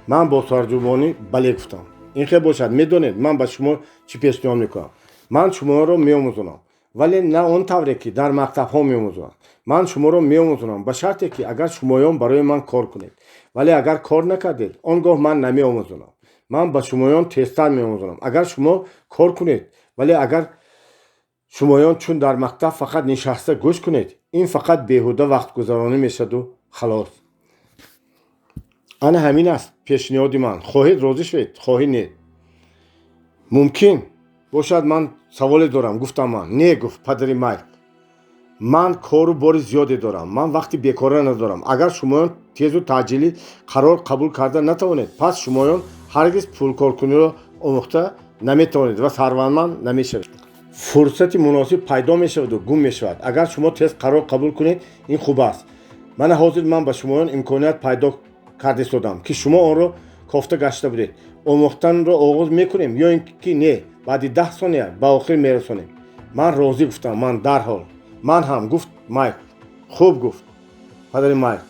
Ман бо сарҷубонӣ бале гуфтам. Ин хел бошад, медонед, ман ба шумо чӣ пешниҳод мекунам? Ман шуморо меомӯзонам, вале на он тавре, ки дар мактабҳо меомӯзонанд. Ман шуморо меомӯзонам ба шарте, ки агар шумоён барои ман кор кунед, вале агар кор накардед, он гоҳ ман намеомӯзонам. Ман ба шумоён тезтар меомӯзонам, агар шумо кор кунед, вале агар шумоён чун дар мактаб фақат нишаста гӯш кунед, ин фақат беҳуда вақтгузаронӣ мешаваду халос. Ана ҳамин аст пешниҳоди ман. Хоҳед, розӣ шавед, хоҳӣ не. Мумкин бошад, ман саволе дорам, гуфтам ман. Не, гуфт падари Майк, ман кору бори зиёде дорам, ман вақти бекора надорам. Агар шумоён тезу таъҷилӣ қарор қабул карда натавонед, пас шумоён ҳаргиз пулкоркуниро омӯхта наметавонед ва сарватманд намешавед. Фурсати муносиб пайдо мешаваду гум мешавад. Агар шумо тез қарор қабул кунед, ин хуб аст. Мана ҳозир ман ба шумоён имконият пайдо карда истодам, ки шумо онро кофта гашта будед. Омӯхтанро оғоз мекунем ё ин ки не, баъди 10 сония ба охир мерасонем. Ман розӣ, гуфтам ман дарҳол. Ман ҳам, гуфт Майк. Хуб, гуфт падари Майк,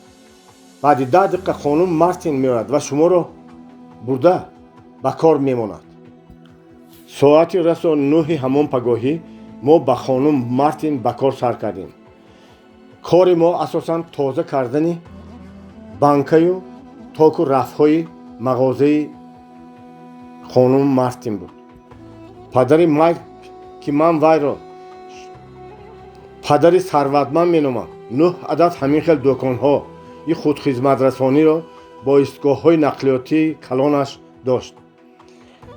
баъди 10 дақиқа хонум Мартин меояд ва шуморо бурда ба кор мемонад. Соати расо 9-и ҳамон пагоҳӣ мо ба хонум Мартин ба кор сар кардем. Кори мо асосан тоза кардани банкаю току рафҳои мағозаи хонум Мартин буд. Падари Майк, ки ман вайро падари сарватманд меномам, нӯҳ адад ҳамин хел дӯконҳо и худхизматрасониро бо истгоҳҳои нақлиётии калонаш дошт.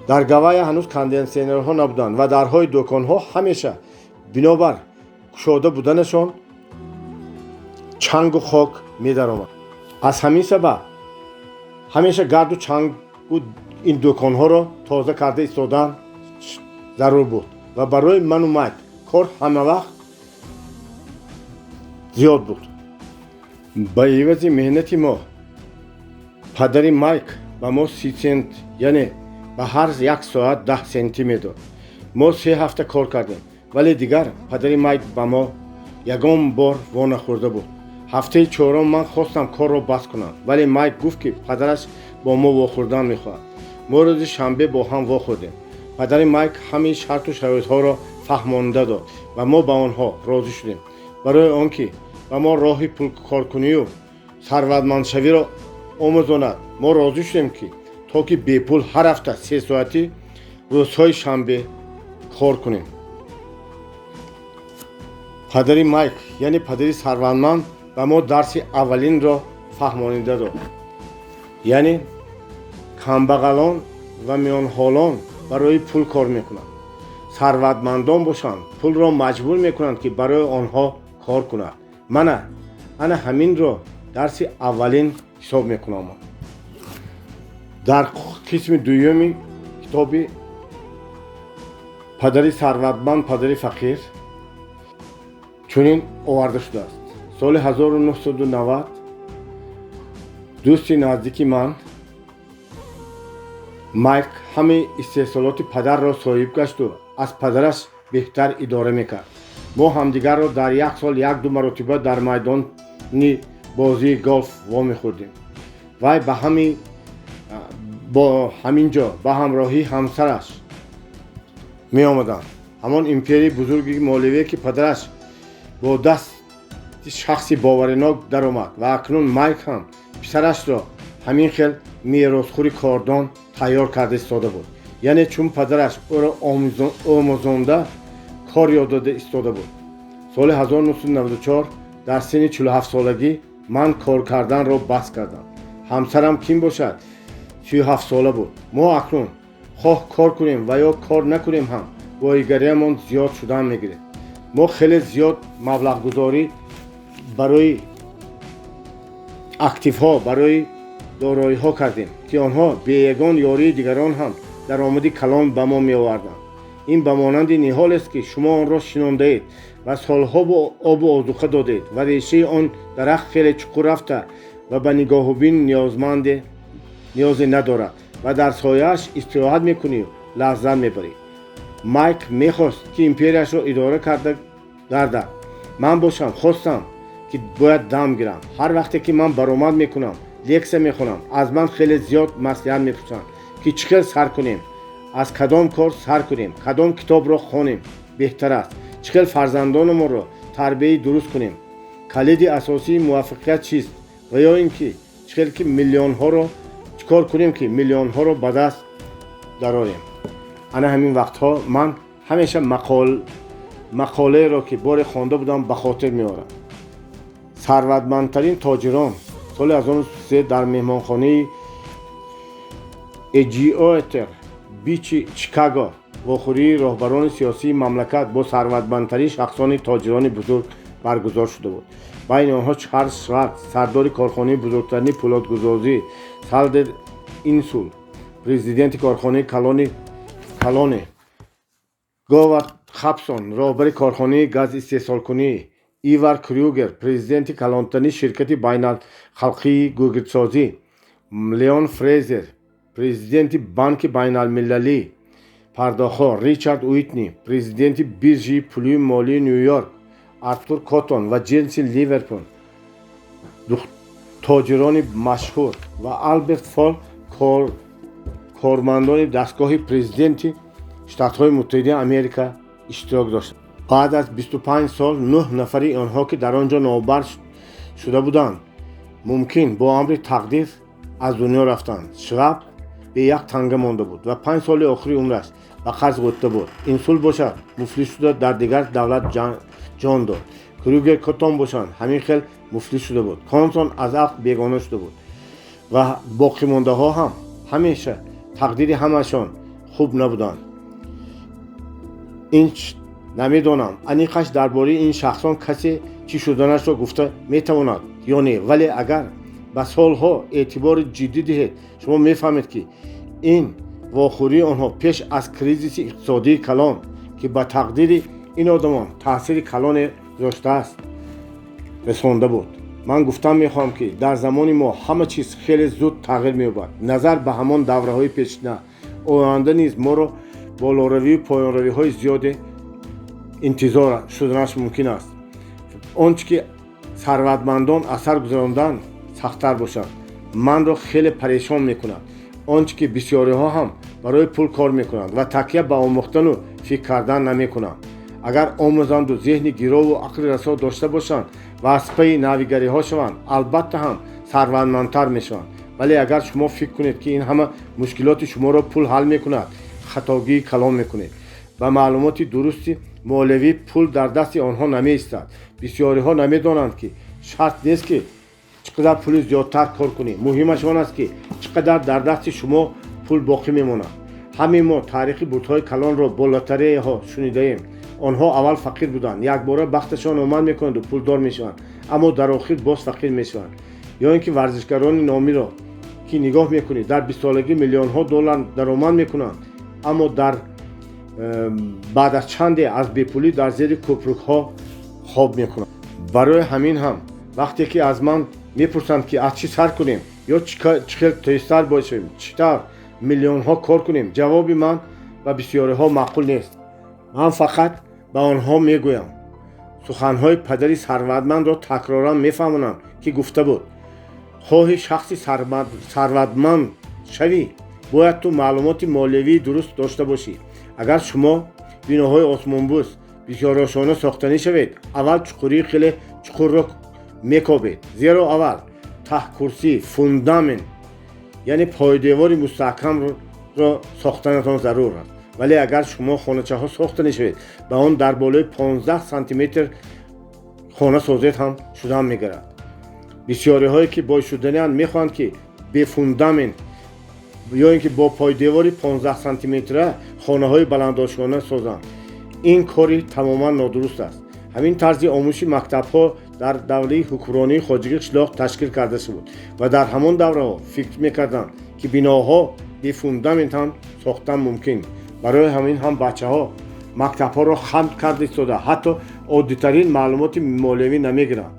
Дар Гавайя ҳанӯз кондитсионерҳо набуданд ва дарҳои дӯконҳо ҳамеша бинобар кушода буданашон чангу хок медаромад. Аз ҳамин сабаб ҳамеша гарду чангу ин дӯконҳоро тоза карда истодан зарур буд ва барои ману Майк кор ҳамавақт зиёд буд. Ба ивази меҳнати мо падари Майк ба мо 30 сент, яъне ба ҳар як соат 10 сентӣ медод. Мо 3 ҳафта кор кардем, вале дигар падари Майк ба мо ягон бор вонахӯрда буд. Ҳафтаи чорум ман хостам корро бас кунам, вале Майк гуфт, ки падараш бо мо вохӯрдан мехоҳад. Мо рӯзи шанбе бо ҳам вохӯрдем. Падари Майк ҳамаи шарту шароитҳоро фаҳмонда дод ва мо ба онҳо розӣ шудем. Барои он ки ба мо роҳи пулкоркунию сарватмандшавиро омӯзонад, мо розӣ шудем, ки то ки бепул ҳар ҳафта 3 соатӣ рӯзҳои шанбе кор кунем. Падари Майк, яъне падари сарватманд, ба мо дарси аввалинро фаҳмонида дод, яъне камбағалон ва миёнҳолон барои пул кор мекунанд, сарватмандон бошанд, пулро маҷбур мекунанд, ки барои онҳо кор кунад. Мана ана ҳаминро дарси аввалин ҳисоб мекунам. Дар қисми дуюми китоби «Падари сарватманд, падари фақир» чунин оварда шудааст: соли 1990 дӯсти наздики ман Майк ҳамаи истеҳсолоти падарро соҳиб гашту аз падараш беҳтар идора мекард. Мо ҳамдигарро дар як сол як-ду маротиба дар майдони бозии голф вомехӯрдем. Вай ба ҳами бо ҳамин ҷо ба ҳамроҳии ҳамсараш меомаданд. Ҳамон империяи бузурги моливие, ки падараш бо дасти шахси боваринок даромад ва акнун Майк ҳам писарашро ҳамин хел меросхӯри кордон тайёр карда истода буд, яъне чун падараш ӯро омӯзонда, кор ёд дода истода буд. Соли 1994 дар синни 47-солагӣ ман кор карданро бас кардам. Ҳамсарам ким бошад, 37-сола буд. Мо акнун хоҳ кор кунем ва ё кор накунем ҳам, боигариамон зиёд шудан мегирифт. Мо хеле зиёд маблағгузорӣ барои активҳо, барои дороиҳо кардем, ки онҳо бе ягон ёрии дигарон ҳам даромади калон ба мо меоварданд. Ин ба монанди ниҳолест, ки шумо онро шинондаед ва солҳо обу озуқа додед ва решаи он дарахт хеле чуқур рафта ва ба нигоҳубин ниёзманде ниёзе надорад ва дар сояаш истироҳат мекунию лаззат мебарӣ. Майк мехост, ки империяшро идора карда гардад, ман бошам хостам, ки бояд дам гирам. Ҳар вақте ки ман баромад мекунам, лексия мехонам, аз ман хеле зиёд маслиҳат мепурсанд, ки чӣ хел сар кунем, аз кадом кор сар кунем, кадом китобро хонем беҳтар аст, чӣ хел фарзандонамонро тарбияи дуруст кунем, калиди асосии муваффақият чист ва ё ин ки чӣ хел ки миллионҳоро, чӣ кор кунем, ки миллионҳоро ба даст дарорем. Ана ҳамин вақтҳо ман ҳамеша мақолаеро, ки боре хонда будам, ба хотир меорам. Сарватмандтарин тоҷирон соли 1903 дар меҳмонхонаи Эджуотер Бичи Чикаго вохӯрии роҳбарони сиёсии мамлакат бо сарватмандтарин шахсони тоҷирони бузург баргузор шуда буд. Байни онҳо Чарлз Шваб, сардори корхонаи бузургтарини пӯлодгузорӣ, Салдер Инсул, президенти корхонаи калоне, Говард Хабсон, роҳбари корхонаи газистеҳсолкунӣ, Ивар Крюгер, президенти калонтарин ширкати байналхалқии гугирдсозӣ, Леон Фрезер, президенти Банки байналмилалии пардохтҳо, Ричард Уитни, президенти биржаи пулию молии Ню-Йорк, Артур Коттон ва Ҷесси Ливермор, тоҷирони машҳур, ва Алберт Фол, кормандони дастгоҳи президенти Штатҳои Муттаҳидаи Америка иштирок доштанд. Баъд аз 25 сол нӯҳ нафари онҳо, ки дар он ҷо номбар шуда буданд, мумкин бо амри тақдир аз дунё рафтанд. Шваб бе як танга монда буд ва 5 соли охири умраш ба қарз ғӯтта буд. Инсул бошад, муфлис шуда, дар дигар давлат ҷон дод. Крюгер, Коттон бошанд, ҳамин хел муфлис шуда буд. Консон аз ақл бегона шуда буд ва боқимондаҳо ҳам ҳамеша тақдири ҳамашон хуб набуданд. Ин намедонам, аниқаш дар бораи ин шахсон касе чӣ шуданашро гуфта метавонад ё не, вале агар ба солҳо эътибори ҷиддӣ диҳед, шумо мефаҳмед, ки ин вохӯрии онҳо пеш аз кризиси иқтисодии калон, ки ба тақдири ин одамон таъсири калоне гузоштааст, расонда буд. Ман гуфтан мехоҳам, ки дар замони мо ҳама чиз хеле зуд тағйир меёбад, назар ба ҳамон давраҳои пешина. Оянда низ моро болоравию поёнравиҳои зиёде интизор шуданаш мумкин аст. Он чӣ ки сарватмандон аз сар гузарондан сахттар бошад, манро хеле парешон мекунад. Он чӣ ки бисёриҳо ҳам барои пул кор мекунанд ва такя ба омӯхтану фикр кардан намекунанд. Агар омӯзанду зеҳни гирову ақли расо дошта бошанд ва аз пайи навигариҳо шаванд, албатта ҳам сарватмандтар мешаванд. Вале агар шумо фикр кунед, ки ин ҳама мушкилоти шуморо пул ҳал мекунад, хатогии калон мекунед. Ба маълумоти дурусти молиявӣ пул дар дасти онҳо намеистад. Бисёриҳо намедонанд, ки шарт нест, ки чӣ қадар пули зиёдтар кор кунӣ, муҳимаш он аст, ки чӣ қадар дар дасти шумо пул боқӣ мемонад. Ҳамин мо таърихи бурдҳои калонро бо лотареяҳо шунидаем. Онҳо аввал фақир буданд, якбора бахташон омад мекунанду пулдор мешаванд, аммо дар охир боз фақир мешаванд. Ё ин ки варзишгарони номиро ки нигоҳ мекунӣ, дар бистсолагӣ миллионҳо доллар даромад мекунанд, аммо дар баъд аз чанде аз бепулӣ дар зери кӯпрукҳо хоб мекунанд. Барои ҳамин ҳам вақте ки аз ман мепурсанд, ки аз чӣ сар кунем ё чӣ хел тезтар бошем, чӣ тавр миллионҳо кор кунем, ҷавоби ман ба бисёриҳо маъқул нест. Ман фақат ба онҳо мегӯям, суханҳои падари сарватмандро такроран мефаҳмонам, ки гуфта буд: «Хоҳӣ шахси сарватманд шавӣ, бояд ту маълумоти молиявии дуруст дошта бошӣ». Агар шумо биноҳои осмонбӯс бисёрошона сохтанӣ шавед, аввал чуқурии хеле чуқурро мекобед, зеро аввал таҳкурсӣ, фундамент, яъне пойдевори мустаҳкамро сохтанатон зарур аст. Вале агар шумо хоначаҳо сохтанӣ шавед, ба он дар болои 15 сантиметр хона созед ҳам шудан мегирад. Бисёриҳое ки бой шуданианд, мехоҳанд, ки бе фундамент ё ин ки бо пойдевори 15 сантиметра хонаҳои баландошёна созанд. Ин кори тамоман нодуруст аст. Ҳамин тарзи омӯзиши мактабҳо дар давраи ҳукмронии хоҷагии қишлоқ ташкил карда шуд ва дар ҳамон давраҳо фикр мекарданд, ки биноҳо бе фундамент ҳам сохтан мумкин. Барои ҳамин ҳам бачаҳо мактабҳоро хатм карда истода, ҳатто оддитарин маълумоти молиявӣ намегиранд.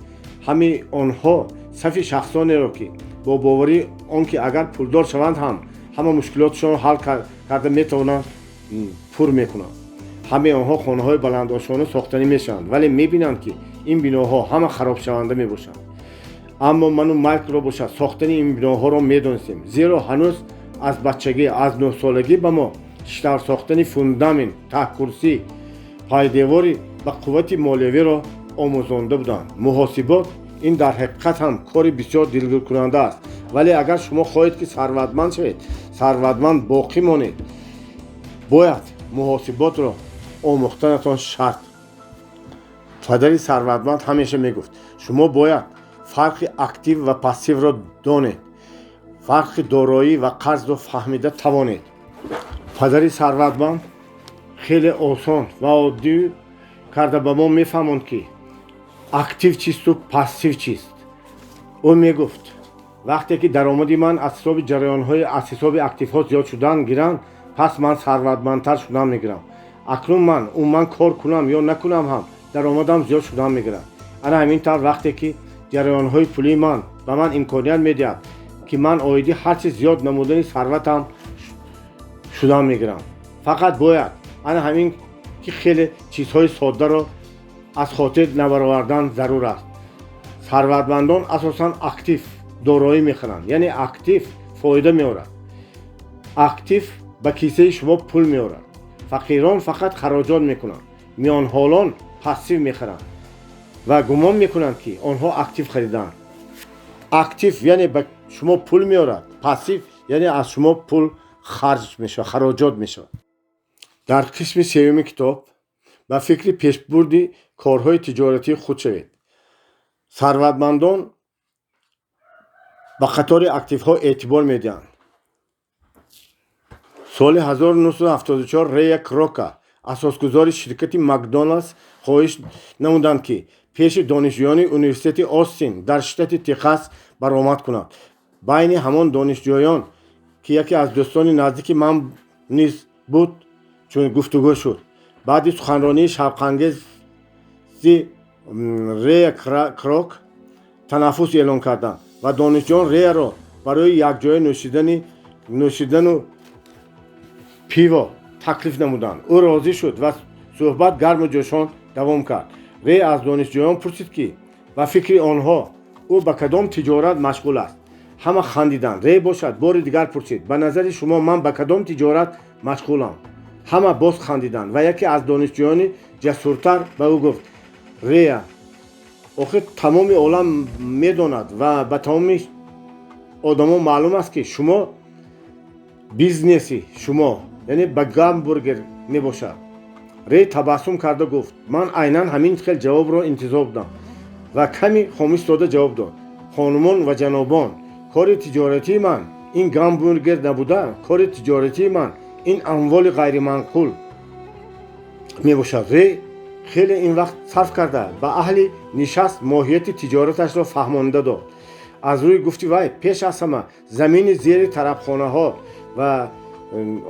Ҳамаи онҳо сафи шахсонеро, ки бо боварии он ки агар пулдор шаванд ҳам ҳама мушкилотшонро ҳал карда метавонанд, пур мекунанд. Ҳамаи онҳо хонаҳои баландошёна сохтанӣ мешаванд, вале мебинанд, ки ин биноҳо ҳама харобшаванда мебошанд. Аммо ману Майклро бошад, сохтани ин биноҳоро медонистем, зеро ҳанӯз аз бачагӣ, аз 9-солагӣ ба мо чӣ тавр сохтани фундамент, таҳкурсӣ, пайдевори ба қуввати молиявиро омӯзонда буданд. Муҳосибот ин дар ҳақиқат ҳам кори бисёр дилгиркунанда аст, вале агар шумо хоҳед, ки сарватманд шавед, сарватманд боқӣ монед, бояд муҳосиботро омӯхтанатон шарт. Падари сарватманд ҳамеша мегуфт: «Шумо бояд фарқи актив ва пассивро донед, фарқи дороӣ ва қарзро фаҳмида тавонед». Падари сарватманд хеле осон ва оддӣ карда ба мо мефаҳмонд, ки актив чисту пассив чист. Ӯ мегуфт: вақте ки даромади ман аз ҳисоби ҷараёнҳои аз ҳисоби активҳо зиёд шудан гиранд, пас ман сарватмандтар шудан мегирам. Акнун ман умуман кор кунам ё накунам ҳам, даромадам зиёд шудан мегирад. Ана ҳамин тавр, вақте ки ҷараёнҳои пулии ман ба ман имконият медиҳад, ки ман оиди ҳарчи зиёд намудани сарватам шудан мегирам. Фақат бояд ана ҳамин ки хеле чизҳои соддаро аз хотир набаровардан зарур аст. Сарватмандон асосан актив, дороӣ мехаранд, яъне актив фоида меорад, актив ба кисаи шумо пул меорад. Фақирон фақат хароҷот мекунанд. Миёнҳолон пассив мехаранд ва гумон мекунанд, ки онҳо актив харидаанд. Актив яъне ба шумо пул меорад, пассив яъне аз шумо пул харҷ мешавад, хароҷот мешавад. Дар қисми сеюми китоб ба фикри пешбурди корҳои тиҷоратии худ шавед. Сарватмандон ба қатори активҳо эътибор медиҳанд. Соли 1974 Рея Крока, асосгузори ширкати Макдоналдс, хоҳиш намуданд, ки пеши донишҷӯёни университети Остин дар штати Техас баромад кунад. Байни ҳамон донишҷӯён, ки яке аз дӯстони наздики ман низ буд, чун гуфтугӯ шуд. Баъди суханронии шавқангези Рея Крок танаффус эълон карданд ва донишҷӯён Реяро барои якҷоя нӯшидану пиво таклиф намуданд. Ӯ розӣ шуд ва суҳбат гарму ҷӯшон давом кард. Рей аз донишҷӯён пурсид, ки ба фикри онҳо ӯ ба кадом тиҷорат машғул аст. Ҳама хандиданд. Рей бошад, бори дигар пурсид: «Ба назари шумо ман ба кадом тиҷорат машғулам?» Ҳама боз хандиданд ва яке аз донишҷӯёни ҷасуртар ба ӯ гуфт: «Рея, охир тамоми олам медонад ва ба тамоми одамо маълум аст, ки шумо бизнеси шумо яъне ба гамбургер мебошад». Рей табассум карда гуфт: «Ман айнан ҳамин хел ҷавобро интизор будам», ва каме хомӯш дода ҷавоб дод: «Хонумон ва ҷанобон, кори тиҷоратии ман ин гамбургер набуда, кори тиҷоратии ман ин амволи ғайриманқул мебошад». Рей хеле ин вақт сарф карда, ба аҳли нишаст моҳияти тиҷораташро фаҳмонда дод. Аз рӯи гуфти вай, пеш аз ҳама замини зери тарабхонаҳо ва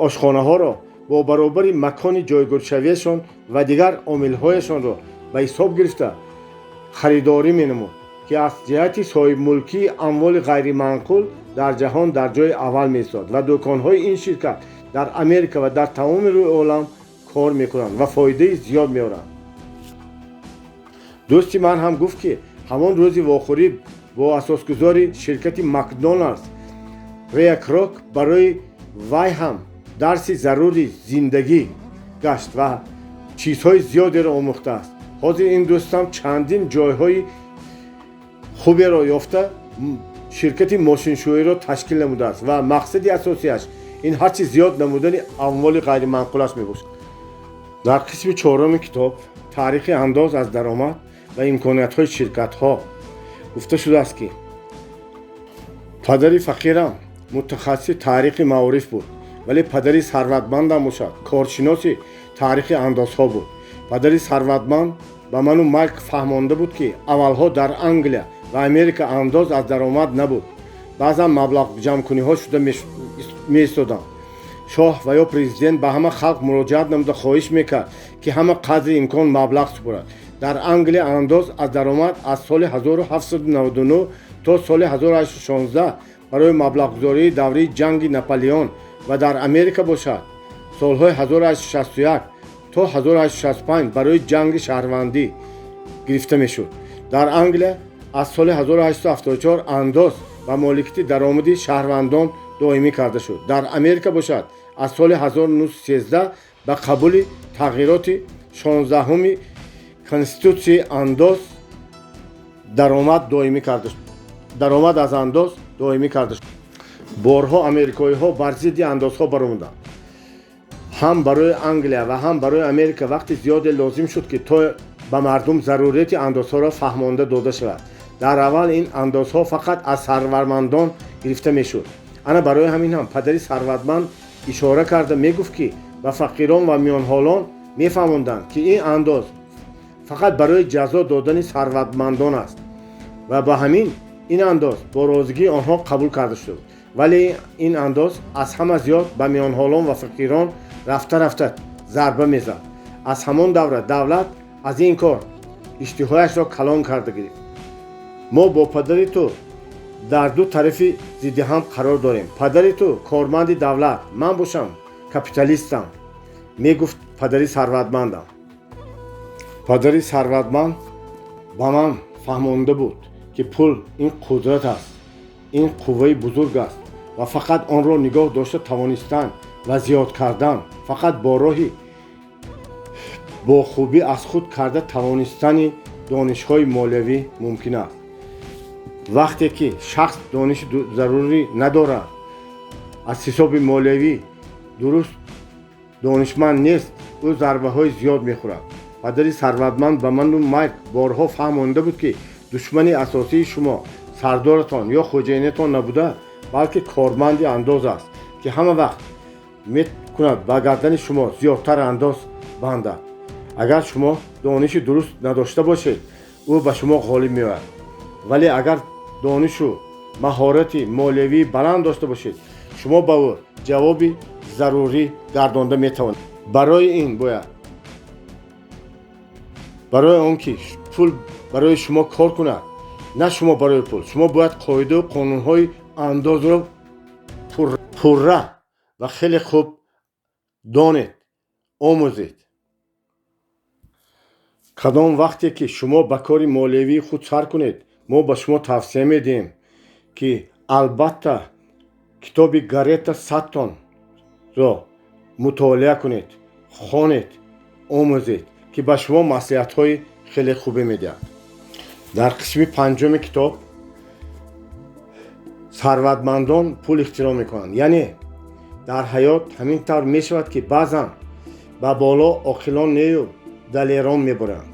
ошхонаҳоро бо баробари макони ҷойгиршавиашон ва дигар омилҳояшонро ба ҳисоб гирифта харидорӣ менамуд, ки аз ҷиҳати соҳибмулкии амволи ғайриманқул дар ҷаҳон дар ҷои аввал меистод ва дӯконҳои ин ширкат дар Америка ва дар тамоми рӯи олам кор мекунанд ва фоидаи зиёд меоранд. Дӯсти ман ҳам гуфт, ки ҳамон рӯзи вохӯрӣ бо асосгузори ширкати Макдоналдс Рея Крок барои вай ҳам дарси зарури зиндагӣ гашт ва чизҳои зиёдеро омӯхтааст. Ҳозир ин дӯстам чандин ҷойҳои хуберо ёфта, ширкати мошиншӯиро ташкил намудааст ва мақсади асосиаш ин ҳарчи зиёд намудани амволи ғайриманқулаш мебошад. Дар қисми чоруми китоб «Таърихи андоз аз даромад ва имкониятҳои ширкатҳо» гуфта шудааст, ки падари фақирам мутахассиси таърихи маориф буд, вале падари сарватмандам бошад, коршиноси таърихи андозҳо буд. Падари сарватманд ба ману Майк фаҳмонда буд, ки аввалҳо дар Англия ва Америка андоз аз даромад набуд. Баъзан маблағ ҷамъкуниҳо шуда меистоданд. Шоҳ ва ё президент ба ҳама халқ муроҷиат намуда, хоҳиш мекард, ки ҳама қадри имкон маблағ супорад. Дар Англия андоз аз даромад аз соли 1799 то соли 1816 барои маблағгузории давраи ҷанги Наполеон ва дар Америка бошад, солҳои 1861 то 1865 барои ҷанги шаҳрвандӣ гирифта мешуд. Дар Англия аз соли 1874 андоз ба моликияти даромади шаҳрвандон доимӣ карда шуд. Дар Америка бошад, аз соли 1913 ба қабули тағйироти 16-уми конститутсияи андоз даромад доимӣ карда шуд, даромад аз андоз доимӣ карда шуд. Борҳо америкоиҳо бар зидди андозҳо баромаданд. Ҳам барои Англия ва ҳам барои Америка вақти зиёде лозим шуд, ки то ба мардум зарурияти андозҳоро фаҳмонда дода шавад. Дар аввал ин андозҳо фақат аз сарватмандон гирифта мешуд. Ана барои ҳамин ҳам падари сарватманд Ишора карда мегуфт, ки ба фақирон ва миёнҳолон мефаҳмонданд, ки ин андоз фақат барои ҷазо додани сарватмандон аст ва ба ҳамин ин андоз бо розигии онҳо қабул карда шуд. Вале ин андоз аз ҳама зиёд ба миёнҳолон ва фақирон рафта-рафта зарба мезад. Аз ҳамон давра давлат аз ин кор иштиҳояшро калон карда гирифт. Мо бо падари ту дар ду тарафи зидди ҳам қарор дорем. Падари ту корманди давлат, ман бошам капиталистам, мегуфт падари сарватмандам. Падари сарватманд ба ман фаҳмонда буд, ки пул ин қудрат аст, ин қувваи бузург аст ва фақат онро нигоҳ дошта тавонистан ва зиёд кардан фақат бо роҳи бо хубӣ аз худ карда тавонистани донишҳои молиявӣ мумкин аст. Вақте ки шахс дониши зарурӣ надорад, аз ҳисоби молиявӣ дуруст донишманд нест, ӯ зарбаҳои зиёд мехӯрад. Падари сарватманд ба ману Майк борҳо фаҳмонда буд, ки душмани асосии шумо сардоратон ё хоҷаинатон набуда, балки корманди андоз аст, ки ҳама вақт мекунад ба гардани шумо зиёдтар андоз бандад. Агар шумо дониши дуруст надошта бошед, ӯ ба шумо ғолиб меояд, вале агар донишу маҳорати молиявии баланд дошта бошед, шумо ба ӯ ҷавоби зарурӣ гардонда метавонед. Барои ин бояд, барои он ки пул барои шумо кор кунад, на шумо барои пул, шумо бояд қоидаву қонунҳои андозро пурра ва хеле хуб донед, омӯзед. Кадом вақте ки шумо ба кори молиявии худ сар кунед, мо ба шумо тавсия медиҳем, ки албатта китоби Гарета Саттонро мутолиа кунед, хонед, омӯзед, ки ба шумо маслиҳатҳои хеле хубе медиҳад. Дар қисми панҷуми китоб сарватмандон пул ихтироъ мекунанд. Яъне дар ҳаёт ҳамин тавр мешавад, ки баъзан ба боло оқилон нею далерон мебуранд.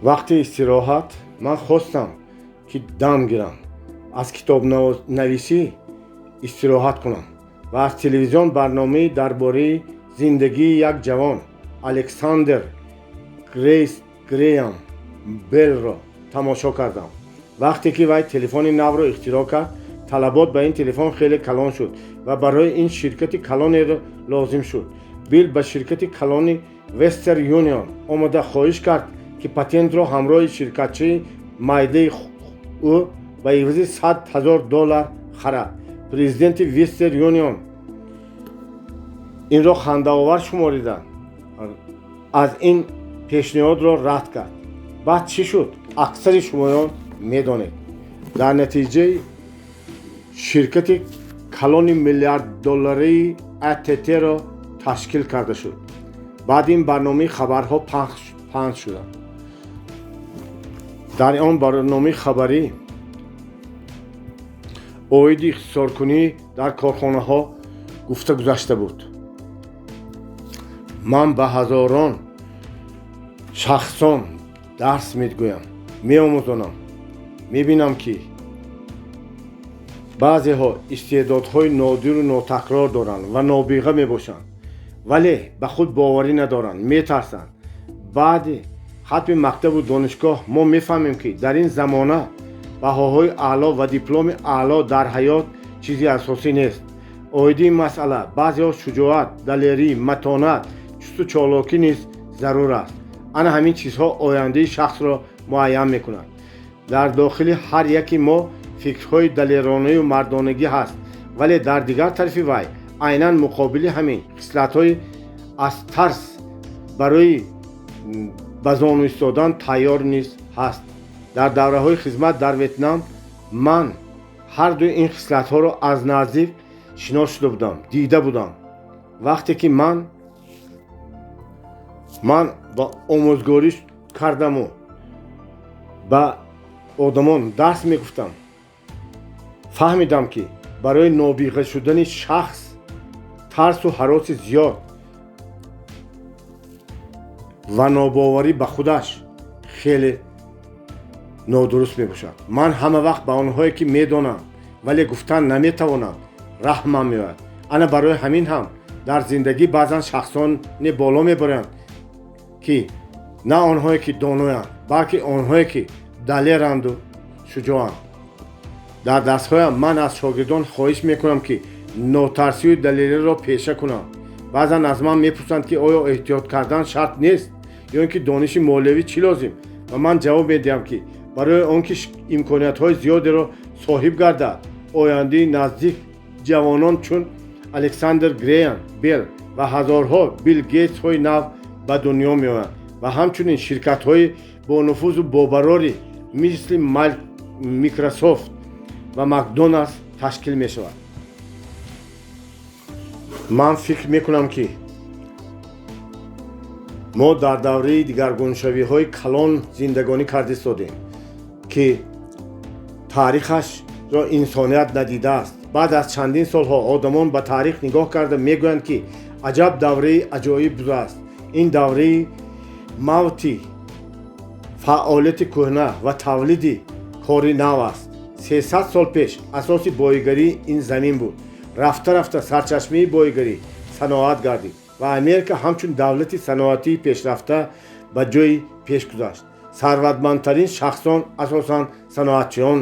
Вақти истироҳат ман хостам, ки дам гирам, аз китобнависӣ истироҳат кунам ва аз телевизион барномаи дар бораи зиндагии як ҷавон Александр Грейс Греям Беллро тамошо кардам. Вақте ки вай телефони навро ихтироъ кард, талабот ба ин телефон хеле калон шуд ва барои ин ширкати калонеро лозим шуд. Билл ба ширкати калони Вестер Юнион омада хоҳиш кард, ки патентро ҳамроҳи ширкатчии майдаи ӯ ба ивази 100 000 доллар харад. Президенти Вестер Юнион инро хандаовар шуморида, аз ин пешниҳодро рад кард. Баъд чӣ шуд, аксари шумоён медонед. Дар натиҷаи ширкати калони миллиарддолларии АТТ-ро ташкил карда шуд. Баъд ин барномаи хабарҳо паҳн шуданд. Дар он барномаи хабарӣ оиди ихтисоркунӣ дар корхонаҳо гуфта гузашта буд. Ман ба ҳазорон шахсон дарс мегӯям, меомӯзонам. Мебинам, ки баъзеҳо истеъдодҳои нодиру нотакрор доранд ва нобиға мебошанд, вале ба худ боварӣ надоранд, метарсанд. Баъди хатми мактабу донишгоҳ мо мефаҳмем, ки дар ин замона баҳоҳои аъло ва дипломи аъло дар ҳаёт чизи асосӣ нест. Оиди ин масъала баъзеҳо шуҷоат, далерӣ, матонат, чусту чолокӣ низ зарур аст. Ана ҳамин чизҳо ояндаи шахсро муайян мекунад. Дар дохили ҳар яки мо фикрҳои далеронаю мардонагӣ ҳаст, вале дар дигар тарафи вай айнан муқобили ҳамин хислатҳои аз тарс барои ба зону истодан тайёр низ ҳаст. Дар давраҳои хизмат дар Ветнам ман ҳардуи ин хислатҳоро аз наздик шинос шуда будам, дида будам. Вақте ки ман ба омӯзгорӣ кардаму ба одамон дарс мегуфтам, фаҳмидам, ки барои нобиға шудани шахс тарсу ҳароси зиёд ва нобоварӣ ба худаш хеле нодуруст мебошад. Ман ҳама вақт ба онҳое, ки медонам, вале гуфтан наметавонам, раҳмам меояд. Ана барои ҳамин ҳам дар зиндагӣ баъзан шахсоне боло мебаранд, ки на онҳое ки доноянд, балки онҳое ки далеранду шуҷоанд. Дар дарсҳоям ман аз шогирдон хоҳиш мекунам, ки нотарсию далериро пеша кунанд. Баъзан аз ман мепурсанд, ки оё эҳтиёт кардан шарт нест ё ин ки дониши молиявӣ чӣ лозим? Ва ман ҷавоб медиҳам, ки барои он ки имкониятҳои зиёдеро соҳиб гардад, ояндаи наздик ҷавонон чун Александр Греям Белл ва ҳазорҳо Билл Гейтсҳои нав ба дунё меоянд ва ҳамчунин ширкатҳои бонуфузу бобарорӣ мисли Микрософт ва Макдоналдс ташкил мешавад. Ман фикр мекунам, ки мо дар давраи дигаргуншавиҳои калон зиндагонӣ карда истодем, ки таърихашро инсоният надидааст. Баъд аз чандин солҳо одамон ба таърих нигоҳ карда мегӯянд, ки аҷаб давраи аҷоиб будааст. Ин давраи мавти фаъолияти кӯҳна ва тавлиди кори нав аст. 300 сол пеш асоси боигарӣ ин замин буд. Рафта рафта сарчашмаи боигарӣ саноат гардид ва Америка ҳамчун давлати саноатии пешрафта ба ҷои пеш гузашт. Сарватмандтарин шахсон асосан саноатчиён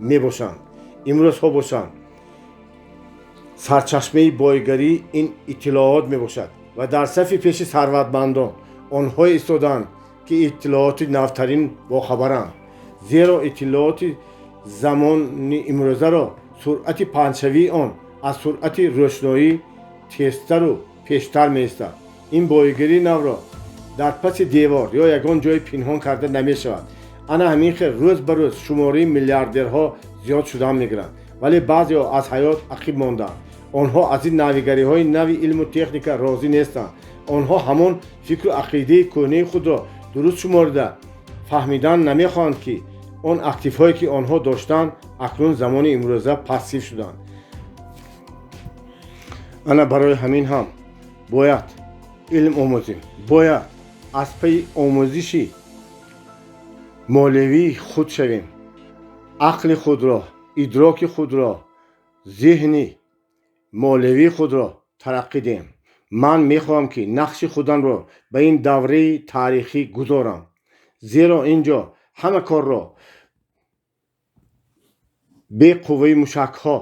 мебошанд. Имрӯзҳо бошанд, сарчашмаи боигарӣ ин иттилоот мебошад ва дар сафи пеши сарватмандон онҳое истодаанд, ки иттилооти навтарин бохабаранд, зеро иттилооти замони имрӯзаро суръати паҳншавии он аз суръати рӯшноӣ тезтару пештар меистад. Ин боигарии навро дар паси девор ё ягон ҷои пинҳон карда намешавад. Ана ҳамин хел рӯз ба рӯз шумораи миллиардерҳо зиёд шудан мегиранд, вале баъзеҳо аз ҳаёт ақиб мондаанд. Онҳо аз ин навигариҳои нави илму техника розӣ нестанд. Онҳо ҳамон фикру ақидаи кӯҳнаи худро дуруст шуморида, фаҳмидан намехоҳанд, ки он активҳое, ки онҳо доштанд, акнун замони имрӯза пассив шуданд. Ана барои ҳамин ҳам бояд илм омӯзем, бояд аз пайи омӯзиши молиявии худ шавем, ақли худро, идроки худро, зеҳни молиявии худро тараққӣ диҳем. Ман мехоҳам, ки нақши худамро ба ин давраи таърихӣ гузорам, зеро ин ҷо ҳама корро бе қувваи мушакҳо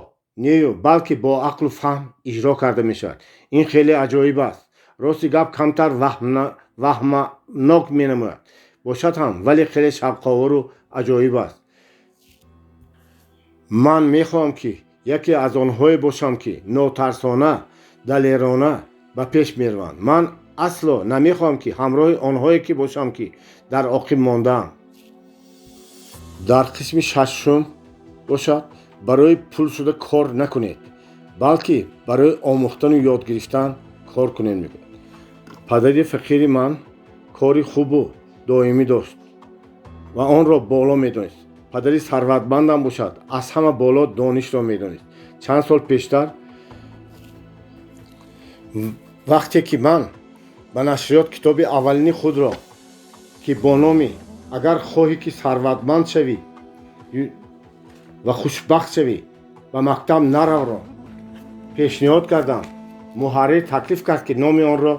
нею, балки бо ақлу фаҳм иҷро карда мешавад. Ин хеле аҷоиб аст. Рости гап, камтар ваҳманок менамояд бошад ҳам, вале хеле шавқовару аҷоиб аст. Ман мехоҳам, ки яке аз онҳое бошам, ки нотарсона, далерона ба пеш мераванд. Ман асло намехоҳам, ки ҳамроҳи онҳое ки бошам, ки дар оқиб мондаам. Дар қисми шашум бошад, барои пул шуда кор накунед, балки барои омӯхтану ёд гирифтан кор кунед, мегӯяд. Падари фақири ман кори хубу доимӣ дошт ва онро боло медонист. Падари сарватмандам бошад, аз ҳама боло донишро медонист. Чанд сол пештар, вақте ки ман ба нашриёт китоби аввалини худро, ки бо номи «Агар хоҳӣ ки сарватманд шавӣ ва хушбахт шавӣ, ба мактаб наравро» пешниҳод кардам, муҳаррир таклиф кард, ки номи онро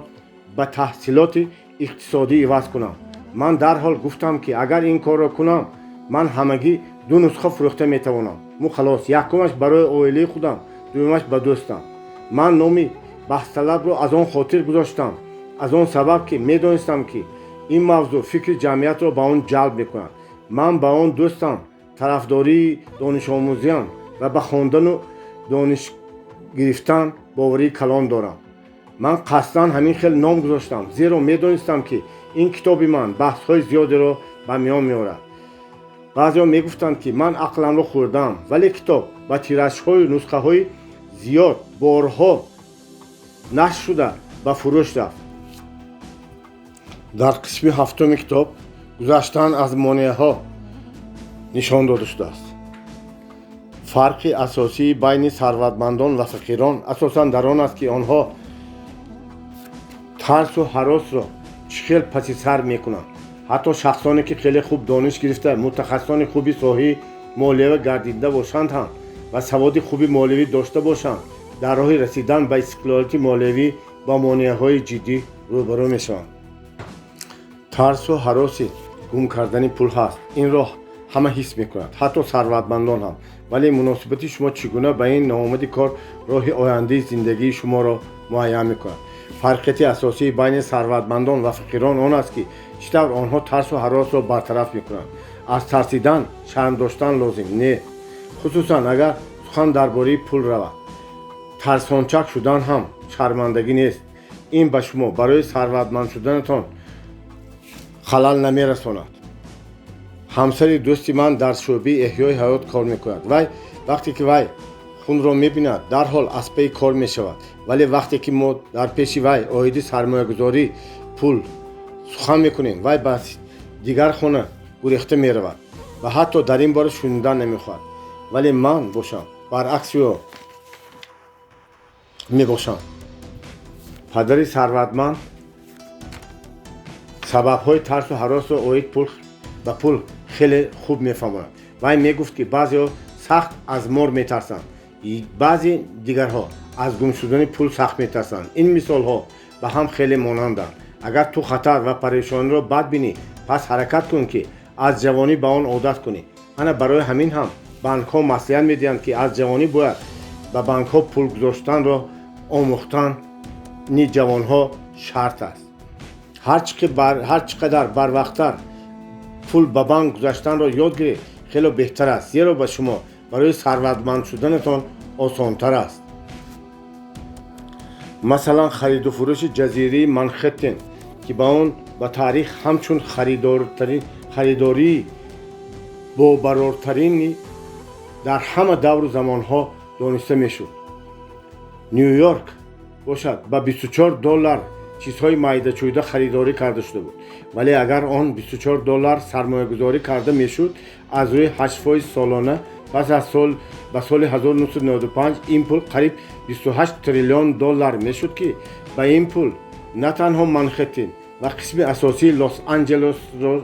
ба «Таҳсилоти иқтисодӣ» иваз кунам. Ман дарҳол гуфтам, ки агар ин корро кунам, ман ҳамагӣ ду нусха фурӯхта метавонам му халос: якумаш барои оилаи худам, дуюмаш ба дӯстам. Ман номи баҳсталабро аз он хотир гузоштам, аз он сабаб, ки медонистам, ки ин мавзӯъ фикри ҷамъиятро ба он ҷалб мекунад. Ман ба он дӯстам тарафдории донишомӯзиам ва ба хондану дониш гирифтан боварии калон дорам. Ман қасдан ҳамин хел ном гузоштам, зеро медонистам, ки ин китоби ман баҳсҳои зиёдеро ба миён меорад. Баъзеҳо мегуфтанд, ки ман ақламро хӯрдаам, вале китоб ба тиражҳою нусхаҳои зиёд борҳо нашр шуда, ба фурӯш рафт. Дар қисми ҳафтуми китоб гузаштан аз монеаҳо нишон дода шудааст. Фарқи асосии байни сарватмандон ва фақирон асосан дар он аст, ки онҳо тарсу ҳаросро чӣ хел паси сар мекунанд. Ҳатто шахсоне, ки хеле хуб дониш гирифта, мутахассисони хуби соҳаи молиява гардида бошанд ҳам ва саводи хуби молиявӣ дошта бошанд, Дар роҳи расидан ба истиқлолияти молиявӣ ба монеаҳои ҷиддӣ рӯбарӯ мешаванд. Тарсу ҳароси гум кардани пул ҳаст. Инро ҳама ҳис мекунад, ҳатто сарватмандон ҳам. Вале муносибати шумо чӣ гуна ба ин ноомади кор роҳи ояндаи зиндагии шуморо муайян мекунад. Фарқияти асосии байни сарватмандон ва фақирон он аст, ки чӣ тавр онҳо тарсу ҳаросро бартараф мекунанд. Аз тарсидан шарм доштан лозим не, хусусан агар сухан дар бораи пул равад. Тарсончак шудан ҳам шармандагӣ нест. Ин ба шумо барои сарватманд шуданатон халал намерасонад. Ҳамсари дӯсти ман дар шӯъбаи эҳёи ҳаёт кор мекунад. Вай вақте ки вай хунро мебинад, дарҳол аз паи кор мешавад. Вале вақте ки мо дар пеши вай оиди сармоягузорӣ пул сухан мекунем, вай ба дигар хона гурехта меравад ва ҳатто дар ин бора шунидан намехоҳад. Вале ман бошам, баръакси ӯ мебошам. Падари сарватманд сабабҳои тарсу ҳаросро оид ба пул хеле хуб мефаҳмонад. Вай мегуфт, ки баъзеҳо сахт аз мор метарсанд, баъзе дигарҳо аз гум шудани пул сахт метарсанд. Ин мисолҳо ба ҳам хеле монанданд. Агар ту хатар ва парешониро бад бинӣ, пас ҳаракат кун, ки аз ҷавонӣ ба он одат кунӣ. Ана барои ҳамин ҳам банкҳо маслиҳат медиҳанд, ки аз ҷавонӣ бояд ба банкҳо пул гузоштанро омӯхтани ҷавонҳо шарт аст. Ҳар чӣ қадар барвақттар пул ба банк гузаштанро ёд гиред, хело беҳтар аст, зеро ба шумо барои сарватманд шуданатон осонтар аст. Масалан, хариду фурӯши ҷазираи Манхеттен, ки ба он ба таърих ҳамчун харидории бобарортарини дар ҳама давру замонҳо дониста мешуд. Ню-Йорк бошад, ба 24 доллар чизҳои майдачӯйда харидорӣ карда шуда буд. Вале агар он 24 доллар сармоягузорӣ карда мешуд, аз рӯи 8% солона, пас аз сол ба соли 1995 ин пул қариб 28 триллион доллар мешуд, ки ба ин пул на танҳо Манхеттен ва қисми асосии Лос-Анҷелесро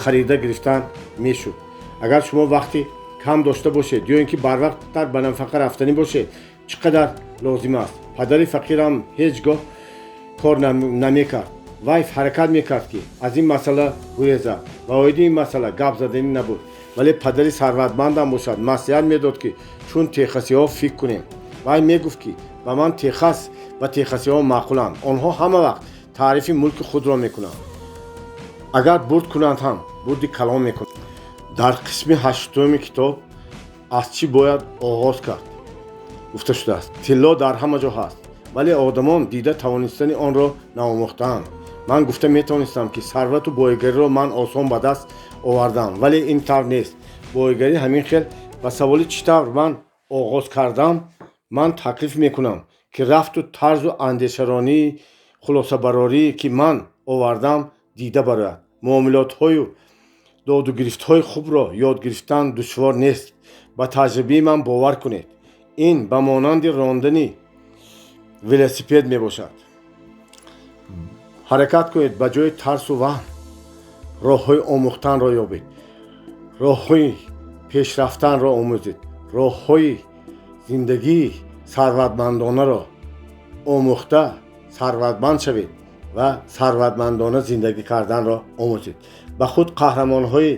харида гирифтан мешуд. Агар шумо вақти кам дошта бошед ё ин ки барвақттар ба нафақа рафтанӣ бошед, чӣ қадар лозим аст? Падари фақирам ҳеҷ гоҳ кор намекард. Вай ҳаракат мекард, ки аз ин масъала гурезад ва оиди ин масъала гап заданӣ набуд. Вале падари сарватмандам бошад, маслиҳат медод, ки чун техасиҳо фикр кунем. Вай мегуфт, ки ба ман Техас ва техасиҳо маъқуланд. Онҳо ҳама вақт таърифи мулки худро мекунанд. Агар бурд кунанд ҳам, бурди калон мекунанд. Дар қисми ҳаштуми китоб аз чӣ бояд оғоз кард гуфта шудааст. Тилло дар ҳама ҷо ҳаст, вале одамон дида тавонистани онро наомӯхтаанд. Ман гуфта метавонистам, ки сарвату боигариро ман осон ба даст овардам, вале ин тавр нест. Боигарӣ ҳамин хел. Ба саволи чӣ тавр ман оғоз кардам, ман таклиф мекунам, ки рафту тарзу андешаронии хулосабарорӣ, ки ман овардам, дида барояд. Муомилотҳою додугирифтҳои хубро ёд гирифтан душвор нест. Ба таҷрибаи ман бовар кунед. Ин ба монанди рондани велосипед мебошад. Ҳаракат кунед, ба ҷои тарсу ваҳм роҳҳои омӯхтанро ёбед, роҳҳои пешрафтанро омӯзед, роҳҳои зиндагии сарватмандонаро омӯхта сарватманд шавед ва сарватмандона зиндагӣ карданро омӯзед. Ба худ қаҳрамонҳои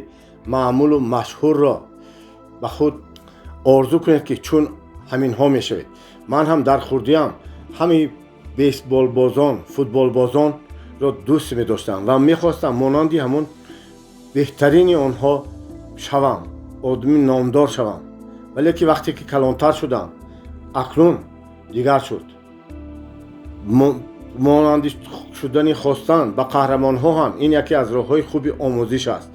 маъмулу машҳурро ба худ орзу кунед, ки чун ҳаминҳо мешавед. Ман ҳам дар хурдиам ҳамаи бейсболбозон, футболбозонро дӯст медоштам ва мехостам монанди ҳамон беҳтарини онҳо шавам, одами номдор шавам. Вале ки вақте ки калонтар шудам, акнун дигар шуд. Монанди шудани хостан ба қаҳрамонҳо ҳам ин яке аз роҳҳои хуби омӯзиш аст.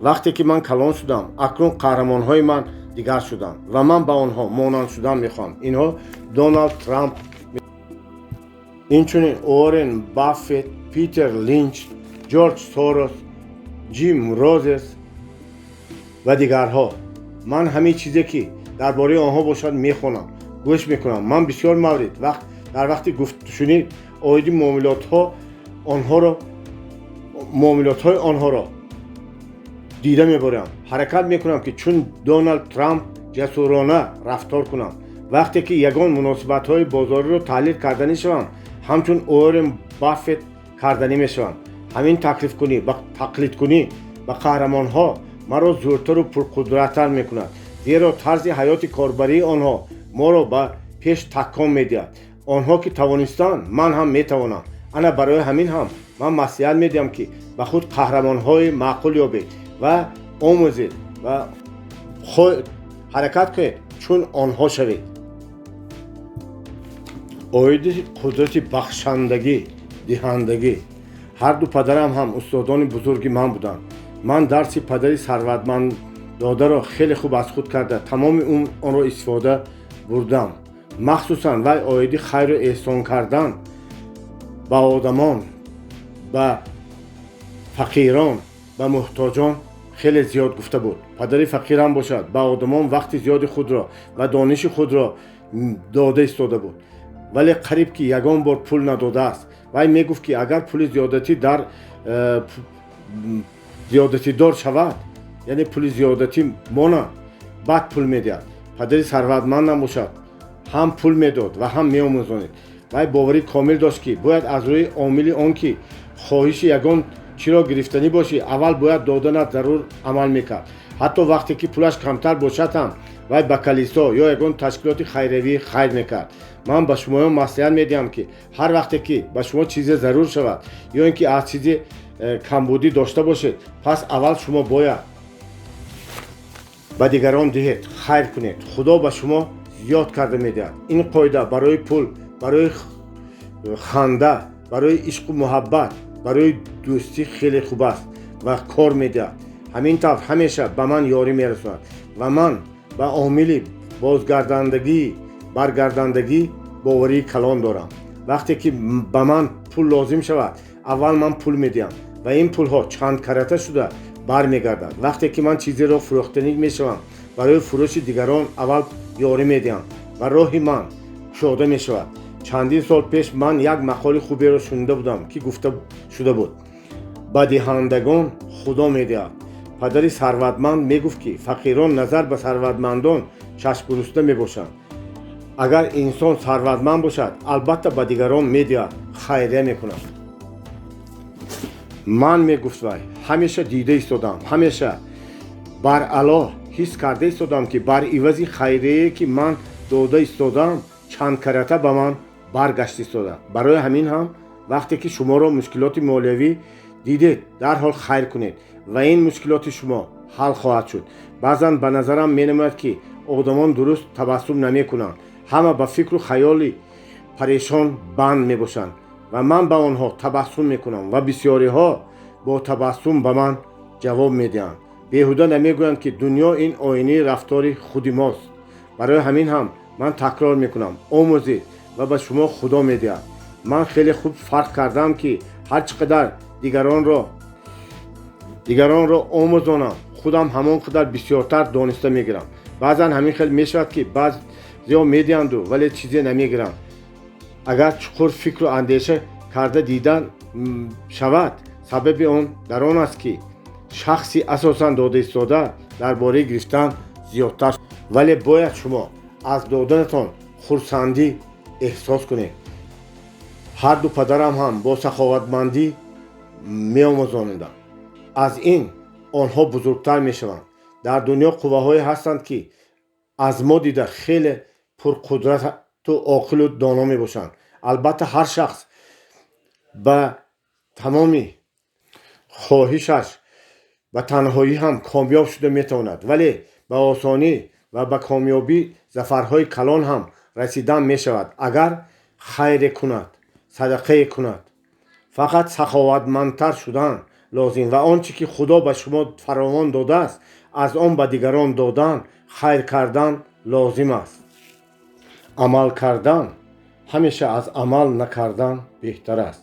Вақте ки ман калон шудам, акнун қаҳрамонҳои ман дигар шуданд ва ман ба онҳо монанд шудан мехоҳам. Инҳо Доналд Трамп, инчунин Уоррен Баффет, Питер Линч, Ҷорҷ Сорос, Ҷим Розерс ва дигарҳо. Ман ҳамин чизе, ки дар бораи онҳо бошад, мехонам, гӯш мекунам. Ман бисёр маврид вақт дар вақти гуфтушунид оиди муомилотҳо онҳоро муомилотҳои онҳоро дида мебарам. Ҳаракат мекунам, ки чун Доналд Трамп ҷасурона рафтор кунам. Вақте ки ягон муносибатҳои бозориро таҳлил карданӣ шавам, ҳамчун Уоррен Баффет карданӣ мешавам. Ҳамин таклифкунӣ ба тақлидкунӣ ба қаҳрамонҳо маро зӯртару пурқудраттар мекунад, зеро тарзи ҳаёти корбарии онҳо моро ба пеш такон медиҳад. Онҳо ки тавонистанд, ман ҳам метавонам. Ана барои ҳамин ҳам ман маслиҳат медиҳам, ки ба худ қаҳрамонҳои маъқул ёбед ва омӯзед ва ҳаракат кунед, чун онҳо шавед. Оиди қудрати бахшандагӣ, диҳандагӣ. Ҳарду падарам ҳам устодони бузурги ман буданд. Ман дарси падари сарватманддодаро хеле хуб аз худ карда, тамоми умр онро истифода бурдам. Махсусан вай оиди хайру эҳсон кардан ба одамон, ба фақирон, ба муҳтоҷон хеле зиёд гуфта буд. Падари фақирам бошад, ба одамон вақти зиёди худро ва дониши худро дода истода буд, вале қариб ки ягон бор пул надодааст. Вай мегуфт, ки агар пули зиёдатӣ дар зиёдатидор шавад, яъне пули зиёдатӣ монад, баъд пул медиҳад. Падари сарватманд набошад, ҳам пул медод ва ҳам меомӯзонид. Вай боварии комил дошт, ки бояд аз рӯи омили он ки хоҳиши ягон чиро гирифтанӣ бошӣ, аввал бояд доданат зарур амал мекард. Ҳатто вақте ки пулаш камтар бошад ҳам, вай ба калисо ё ягон ташкилоти хайриявӣ хайр мекард. Ман ба шумоён маслиҳат медиҳам, ки ҳар вақте ки ба шумо чизе зарур шавад ё ин ки аз чизе камбудӣ дошта бошед, пас аввал шумо бояд ба дигарон диҳед, хайр кунед. Худо ба шумо зиёд карда медиҳад. Ин қоида барои пул, барои ханда, барои ишқу муҳаббат, барои дӯстӣ хеле хуб аст ва кор медиҳад. Ҳамин тавр ҳамеша ба ман ёрӣ мерасонад ва ман ба омили бозгардандагӣ, баргардандагӣ боварии калон дорам. Вақте ки ба ман пул лозим шавад, аввал ман пул медиҳам ва ин пулҳо чандкарата шуда бармегардад. Вақте ки ман чизеро фурӯхтанӣ мешавам, барои фурӯши дигарон аввал ёрӣ медиҳам ва роҳи ман кушода мешавад. Чандин сол пеш ман як мақоли хуберо шунида будам, ки гуфта шуда буд: ба диҳандагон Худо медиҳад. Падари сарватманд мегуфт, ки фақирон назар ба сарватмандон чашмгурусна мебошанд. Агар инсон сарватманд бошад, албатта ба дигарон медиҳад, хайрия мекунад. Ман, мегуфт вай, ҳамеша дида истодам, ҳамеша баръало ҳис карда истодам, ки бар ивази хайрие, ки ман дода истодам, чандкарата ба ман баргашт истода. Барои ҳамин ҳам вақте ки шуморо мушкилоти молиявӣ дидед, дарҳол хайр кунед ва ин мушкилоти шумо ҳал хоҳад шуд. Баъзан ба назарам менамояд, ки одамон дуруст табассум намекунанд. Ҳама ба фикру хаёли парешон банд мебошанд ва ман ба онҳо табассум мекунам ва бисёриҳо бо табассум ба ман ҷавоб медиҳанд. Беҳуда намегӯянд, ки дунё ин оинаи рафтори худи мост. Барои ҳамин ҳам ман такрор мекунам: омӯзед ва ба шумо Худо медиҳад. Ман хеле хуб фарқ кардам, ки ҳар чӣ қадар дигаронро омӯзонам, худам ҳамон қадар бисёртар дониста мегирам. Баъзан ҳамин хел мешавад, ки баъзеҳо медиҳанду, вале чизе намегиранд. Агар чуқур фикру андеша карда дидан шавад, сабаби он дар он аст, ки шахси асосан дода истода дар бораи гирифтан зиёдтар, вале бояд шумо аз доданатон хурсандӣ эҳсос кунед. Ҳарду падарам ҳам бо саховатмандӣ меомӯзониданд. Аз ин онҳо бузургтар мешаванд. Дар дунё қувваҳое ҳастанд, ки аз мо дида хеле пурқудрату оқилу доно мебошанд. Албатта, ҳар шахс ба тамоми хоҳишаш ба танҳоӣ ҳам комёб шуда метавонад, вале ба осонӣ ва ба комёбӣ, зафарҳои калон ҳам расидан мешавад, агар хайре кунад, садақае кунад. Фақат саховатмандтар шудан лозим ва он чӣ ки Худо ба шумо фаровон додааст, аз он ба дигарон додан, хайр кардан лозим аст. Амал кардан ҳамеша аз амал накардан беҳтар аст.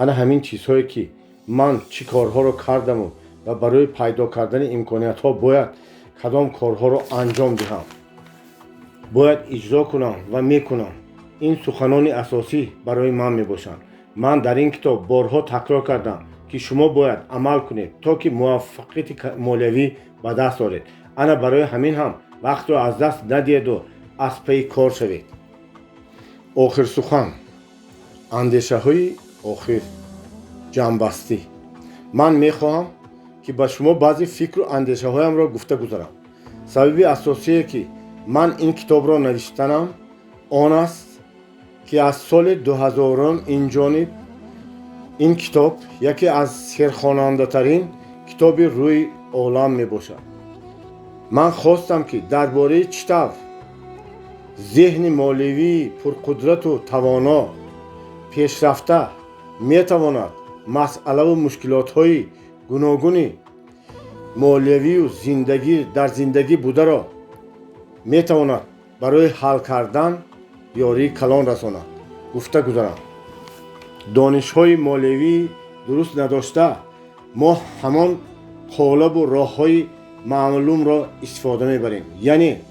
Ана ҳамин чизҳое, ки ман чӣ корҳоро кардаму ва барои пайдо кардани имкониятҳо бояд кадом корҳоро анҷом диҳам, бояд иҷро кунам ва мекунам, ин суханони асосӣ барои ман мебошанд. Ман дар ин китоб борҳо такрор кардам, ки шумо бояд амал кунед, то ки муваффақияти молиявӣ ба даст оред. Ана барои ҳамин ҳам вақтро аз даст надиҳеду аз пайи кор шавед. Охирсухан, андешаҳои охир, ҷамъбастӣ. Ман мехоҳам, ки ба шумо баъзе фикру андешаҳоямро гуфта гузарам. Сабаби асосие, ки ман ин китобро навиштанам, он аст, ки аз соли 2000 инҷониб ин китоб яке аз серхонандатарин китоби рӯи олам мебошад. Ман хостам, ки дар бораи чӣ тавр зеҳни молиявии пурқудрату тавоно, пешрафта метавонад масъалаву мушкилотҳои гуногуни молиявию зиндагӣ дар зиндагӣ бударо метавонад барои ҳал кардан ёрии калон расонад, гуфта гузарам. Донишҳои молиявии дуруст надошта, мо ҳамон қолабу роҳҳои маълумро истифода мебарем, яъне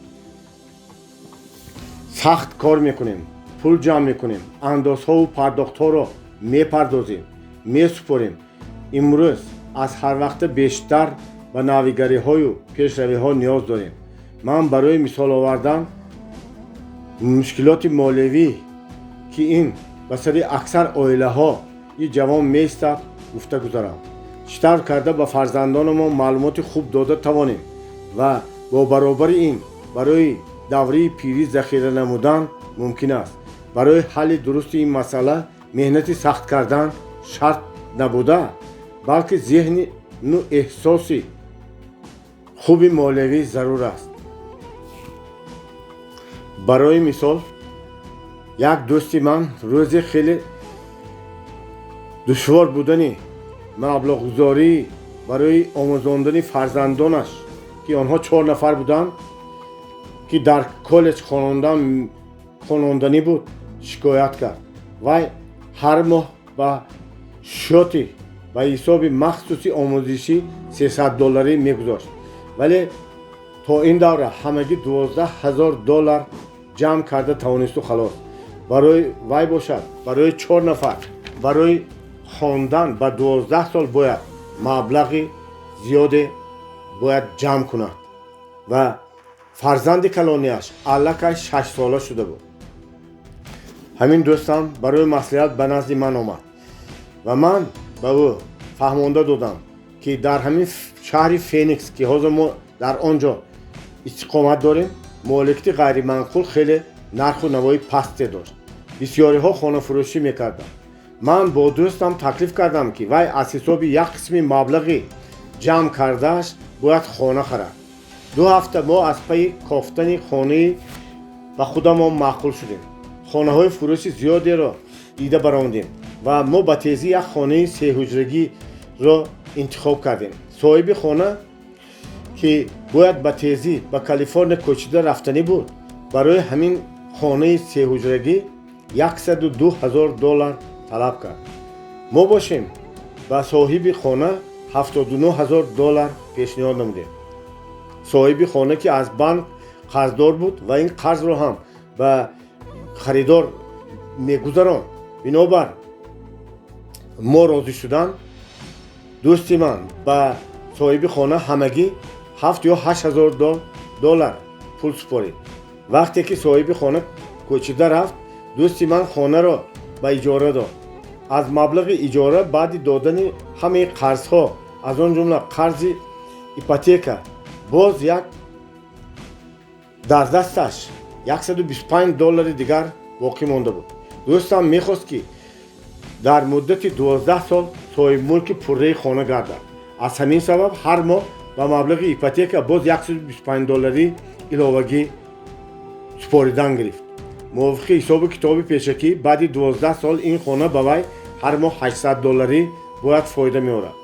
сахт кор мекунем, пул ҷамъ мекунем, андозҳову пардохтҳоро мепардозем, месупорем. Имрӯз аз ҳар вақта бештар ба навигариҳою пешравиҳо ниёз дорем. Ман барои мисол овардан мушкилоти молиявӣ, ки ин ба сари аксар оилаҳои ҷавон меистад, гуфта гузарам. Чӣ тавр карда ба фарзандонамон маълумоти хуб дода тавонем ва бо баробари ин барои давраи пирӣ захира намудан мумкин аст? Барои ҳалли дурусти ин масъала меҳнати сахт кардан шарт набуда, балки зеҳну эҳсоси хуби молиявӣ зарур аст. Барои мисол, як дӯсти ман рӯзе хеле душвор будани маблағгузорӣ барои омӯзондани фарзандонаш, ки онҳо чор нафар буданд, ки дар коллеҷ хононданӣ буд, шикоят кард. Вай ҳар моҳ ба счёти ба ҳисоби махсуси омӯзишӣ 300 долларӣ мегузошт, вале то ин давра ҳамагӣ 12 000 доллар ҷамъ карда тавонисту халос. Барои вай бошад, барои чор нафар барои хондан ба 12 сол бояд маблағи зиёде бояд ҷамъ кунад ва фарзанди калонияш аллакай 6-сола шуда буд. Ҳамин дӯстам барои маслиҳат ба назди ман омад ва ман ба ӯ фаҳмонда додам, ки дар ҳамин шаҳри Феникс, ки ҳозир мо дар он ҷо истиқомат дорем, моликияти ғайриманқул хеле нарху навои пасте дошт. Бисёриҳо хонафурӯшӣ мекарданд. Ман бо дӯстам таклиф кардам, ки вай аз ҳисоби як қисми маблағи ҷамъ кардааш бояд хона харад. 2 ҳафта мо аз пайи кофтани хонаи ба худамон маъқул шудем. Хонаҳои фурӯши зиёдеро дида баромадем ва мо ба тезӣ як хонаи сеҳуҷрагиро интихоб кардем. Соҳиби хона, ки бояд ба тезӣ ба Калифорния кӯчида рафтанӣ буд, барои ҳамин хонаи сеҳуҷрагӣ 102 000 доллар талаб кард. Мо бошем, ба соҳиби хона 79 000 доллар пешниҳод намудем. Соҳиби хона, ки аз банк қарздор буд ва ин қарзро ҳам ба харидор мегузаронд, бинобар мо розӣ шудан, дӯсти ман ба соҳиби хона ҳамагӣ 7 ё 8 ҳазор доллар пул супорид. Вақте ки соҳиби хона кӯчида рафт, дӯсти ман хонаро ба иҷора дод. Аз маблағи иҷора баъди додани ҳамаи қарзҳо, аз он ҷумла қарзи ипотека, боз як дар дасташ 125 доллари дигар боқӣ монда буд. Дӯстам мехост, ки дар муддати 12 сол соҳибмулки пурраи хона гардад. Аз ҳамин сабаб ҳар моҳ ба маблағи ипотека боз 125 долларӣ иловагӣ супоридан гирифт. Мувофиқи ҳисобу китоби пешакӣ, баъди 12 сол ин хона ба вай ҳар моҳ 800 долларӣ бояд фоида меорад.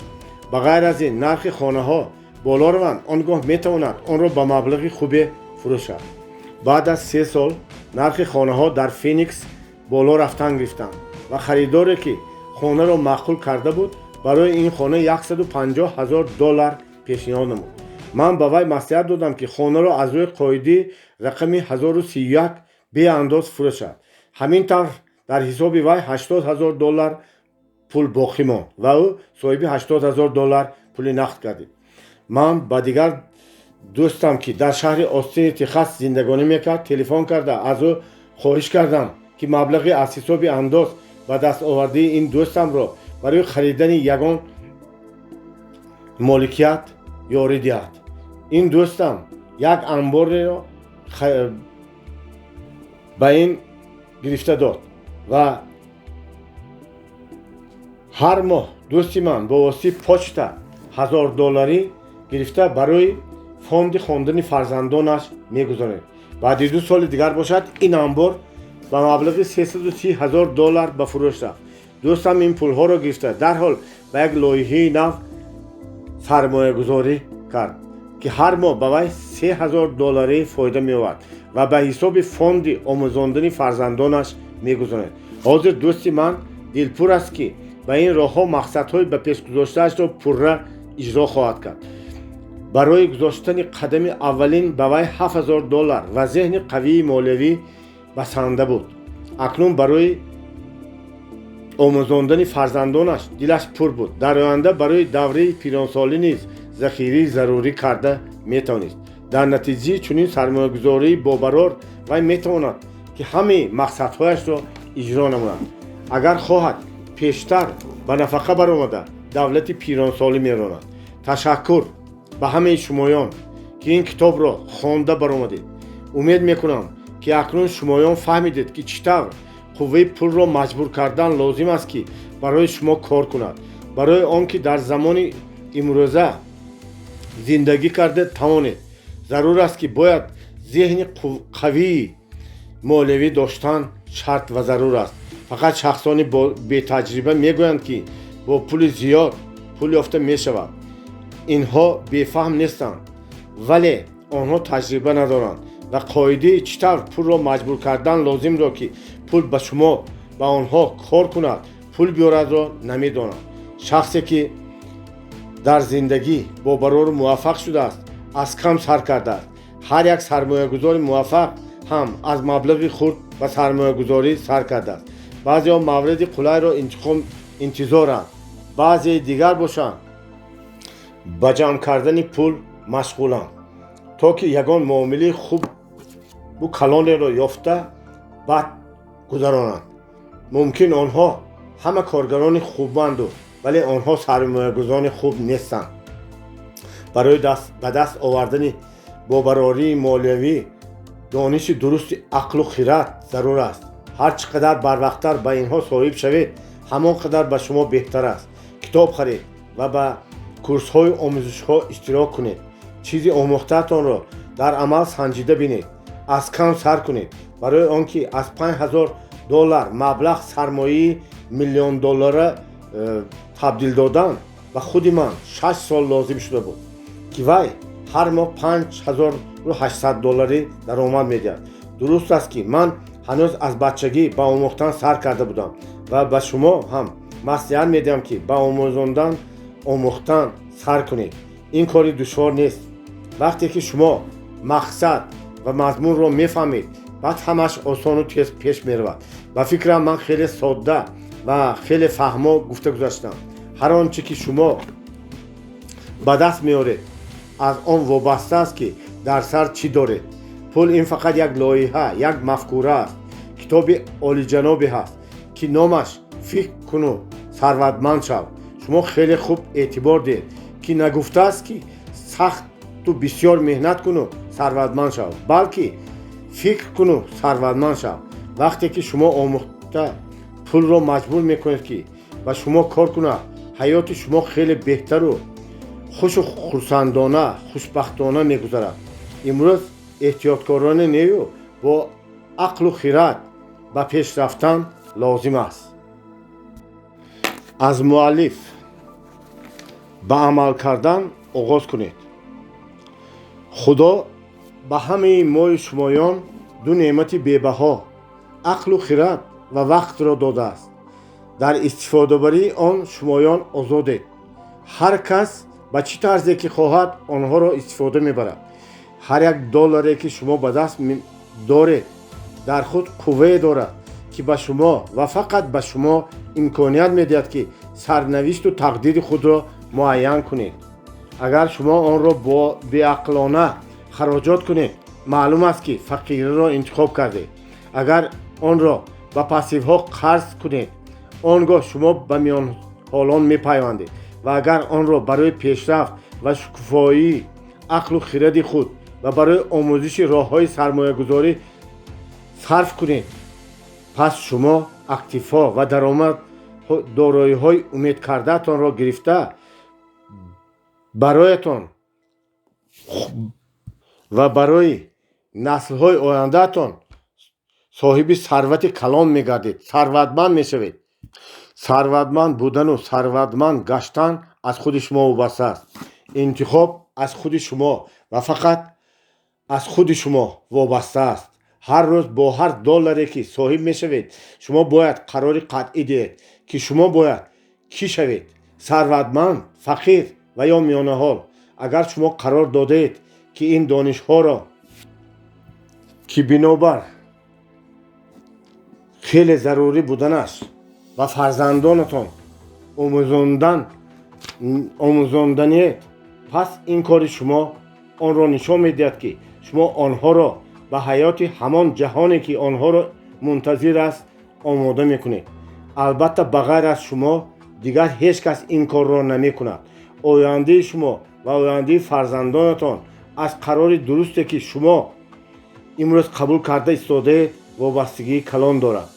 Ба ғайр аз ин, нархи хонаҳо боло раванд, он гоҳ метавонад онро ба маблағи хубе фурӯшад. Баъд аз 3 сол нархи хонаҳо дар Феникс боло рафтан гирифтанд ва харидоре, ки хонаро маъқул карда буд, барои ин хона 150 ҳазор доллар пешниҳод намуд. Ман ба вай маслиҳат додам, ки хонаро аз рӯи қоидаи рақами 1031 беандоз фурӯшад. Ҳамин тавр дар ҳисоби вай 80 ҳазор доллар пул боқӣ монд ва ӯ соҳиби 80 ҳазор доллар пули нақд гардид. Ман ба дигар Дӯстам, ки дар шаҳри Остини Техас зиндагонӣ мекард, телефон карда, аз ӯ хоҳиш кардам, ки маблағи аз ҳисоби андоз ба даст овардаи ин дӯстамро барои харидани ягон моликият ёрӣ диҳад. Ин дӯстам як анбореро ба ин гирифта дод ва ҳар моҳ дӯсти ман бо воситаи почта 1000 долларӣ гирифта, барои фонди хондани фарзандонаш мегузоред. Баъди 2 соли дигар бошад, ин анбор ба маблағи 330 000 доллар ба фурӯш рафт. Дӯстам ин пулҳоро гирифта, дарҳол ба як лоиҳаи нав сармоягузорӣ кард, ки ҳар моҳ ба вай 3000 долларӣ фоида меовард ва ба ҳисоби фонди омӯзондани фарзандонаш мегузорад. Ҳозир дӯсти ман дилпур аст, ки ба ин роҳҳо мақсадҳои ба пеш гузоштаашро пурра иҷро хоҳад кард. Барои гузоштани қадами аввалин ба вай 7000 доллар ва зеҳни қавии молиявӣ басанда буд. Акнун барои омӯзондани фарзандонаш дилаш пур буд. Дар оянда барои давраи пиронсолӣ низ захираи зарурӣ карда метавонист. Дар натиҷаи чунин сармоягузории бобарор вай метавонад, ки ҳамаи мақсадҳояшро иҷро намояд. Агар хоҳад, пештар ба нафақа баромада, давлати пиронсолӣ меронад. Ташаккур ба ҳамаи шумоён, ки ин китобро хонда баромадед. Умед мекунам, ки акнун шумоён фаҳмидед, ки чӣ тавр қувваи пулро маҷбур кардан лозим аст, ки барои шумо кор кунад. Барои он ки дар замони имрӯза зиндагӣ карда тавонед, зарур аст, ки бояд зеҳни қавии молиявӣ доштан шарт ва зарур аст. Фақат шахсони бетаҷриба мегӯянд, ки бо пули зиёд пул ёфта мешавад. Инҳо бефаҳм нестанд, вале онҳо таҷриба надоранд ва қоидаи чӣ тавр пулро маҷбур кардан лозимро, ки пул ба шумо, ба онҳо кор кунад, пул биёрадро намедонанд. Шахсе, ки дар зиндагӣ бобарору муваффақ шудааст, аз кам сар кардааст. Ҳар як сармоягузори муваффақ ҳам аз маблағи хурд ба сармоягузорӣ сар кардааст. Баъзеҳо мавриди қулайро интизоранд, баъзеи дигар бошанд, ба ҷамъ кардани пул машғуланд, то ки ягон муомилаи хубу калонеро ёфта, баъд гузаронанд. Мумкин, онҳо ҳама коргарони хубанду, вале онҳо сармоягузорони хуб нестанд. Барои ба даст овардани бобарории молиявӣ дониши дурусти ақлу хират зарур аст. Ҳар чӣ қадар барвақттар ба инҳо соҳиб шавед, ҳамон қадар ба шумо беҳтар аст. Китоб харед ва ба курсҳои омӯзишҳо иштирок кунед. Чизи омӯхтаатонро дар амал санҷида бинед. Аз кам сар кунед. Барои он ки аз 5000 доллар маблағ сармояи миллиондоллара табдил додан ба худи ман 6 сол лозим шуда буд, ки вай ҳар моҳ 5800 долларӣ даромад медиҳад. Дуруст аст, ки ман ҳанӯз аз бачагӣ ба омӯхтан сар карда будам ва ба шумо ҳам маслиҳат медиҳам, ки ба омӯхтан сар кунед. Ин кори душвор нест. Вақте ки шумо мақсад ва мазмунро мефаҳмед, баъд ҳамааш осону тез пеш меравад. Ба фикрам, ман хеле содда ва хеле фаҳмо гуфта гузаштам. Ҳар он чӣ ки шумо ба даст меоред, аз он вобаста аст, ки дар сар чӣ доред. Пул ин фақат як лоиҳа, як мафкура аст. Китоби олиҷанобе ҳаст, ки номаш «Фикр куну сарватманд шав». Шумо хеле хуб эътибор диҳед, ки нагуфтааст, ки сахту бисёр меҳнат куну сарватманд шав, балки фикр куну сарватманд шав. Вақте ки шумо омӯхта пулро маҷбур мекунед, ки ба шумо кор кунад, ҳаёти шумо хеле беҳтару хушу хурсандона, хушбахтона мегузарад. Имрӯз эҳтиёткорона нею, бо ақлу хират ба пеш рафтан лозим аст. Аз муаллиф: ба амал кардан оғоз кунед. Худо ба ҳамаи мою шумоён ду неъмати бебаҳо, ақлу хират ва вақтро додааст. Дар истифодабарии он шумоён озодед. Ҳар кас ба чӣ тарзе ки хоҳад, онҳоро истифода мебарад. Ҳар як долларе, ки шумо ба даст доред, дар худ қуввае дорад, ки ба шумо ва фақат ба шумо имконият медиҳад, ки сарнавишту тақдири худро муайян кунед. Агар шумо онро бо беақлона хароҷот кунед, маълум аст, ки фақириро интихоб кардед. Агар онро ба пассивҳо қарз кунед, он гоҳ шумо ба миёнҳолон мепайвандед. Ва агар онро барои пешрафт ва шукуфоии ақлу хиради худ ва барои омӯзиши роҳҳои сармоягузорӣ сарф кунед, пас шумо активҳо ва даромад дороиҳои умедкардаатонро гирифта, бароятон ва барои наслҳои ояндаатон соҳиби сарвати калон мегардед, сарватманд мешавед. Сарватманд будану сарватманд гаштан аз худи шумо вобаста аст. Интихоб аз худи шумо ва фақат аз худи шумо вобаста аст. Ҳар рӯз бо ҳар долларе, ки соҳиб мешавед, шумо бояд қарори қатъӣ диҳед, ки шумо бояд кӣ шавед: сарватманд, фақир ва ё миёнаҳол. Агар шумо қарор додаед, ки ин донишҳоро, ки бинобар хеле зарурӣ буданаш ба фарзандонатон омӯзонданиед, пас ин кори шумо онро нишон медиҳад, ки шумо онҳоро ба ҳаёти ҳамон ҷаҳоне, ки онҳоро мунтазир аст, омода мекунед. Албатта, ба ғайр аз шумо дигар ҳеҷ кас ин корро намекунад. Ояндаи шумо ва ояндаи фарзандонатон аз қарори дурусте, ки шумо имрӯз қабул карда истодаед, вобастагии калон дорад.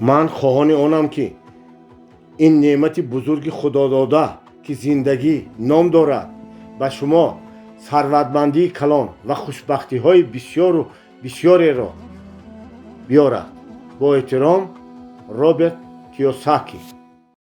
Ман хоҳони онам, ки ин неъмати бузурги худодода, ки зиндагӣ ном дорад, ба шумо сарватмандии калон ва хушбахтиҳои бисёру бисёреро биёрад. Бо эҳтиром, Роберт Киёсаки.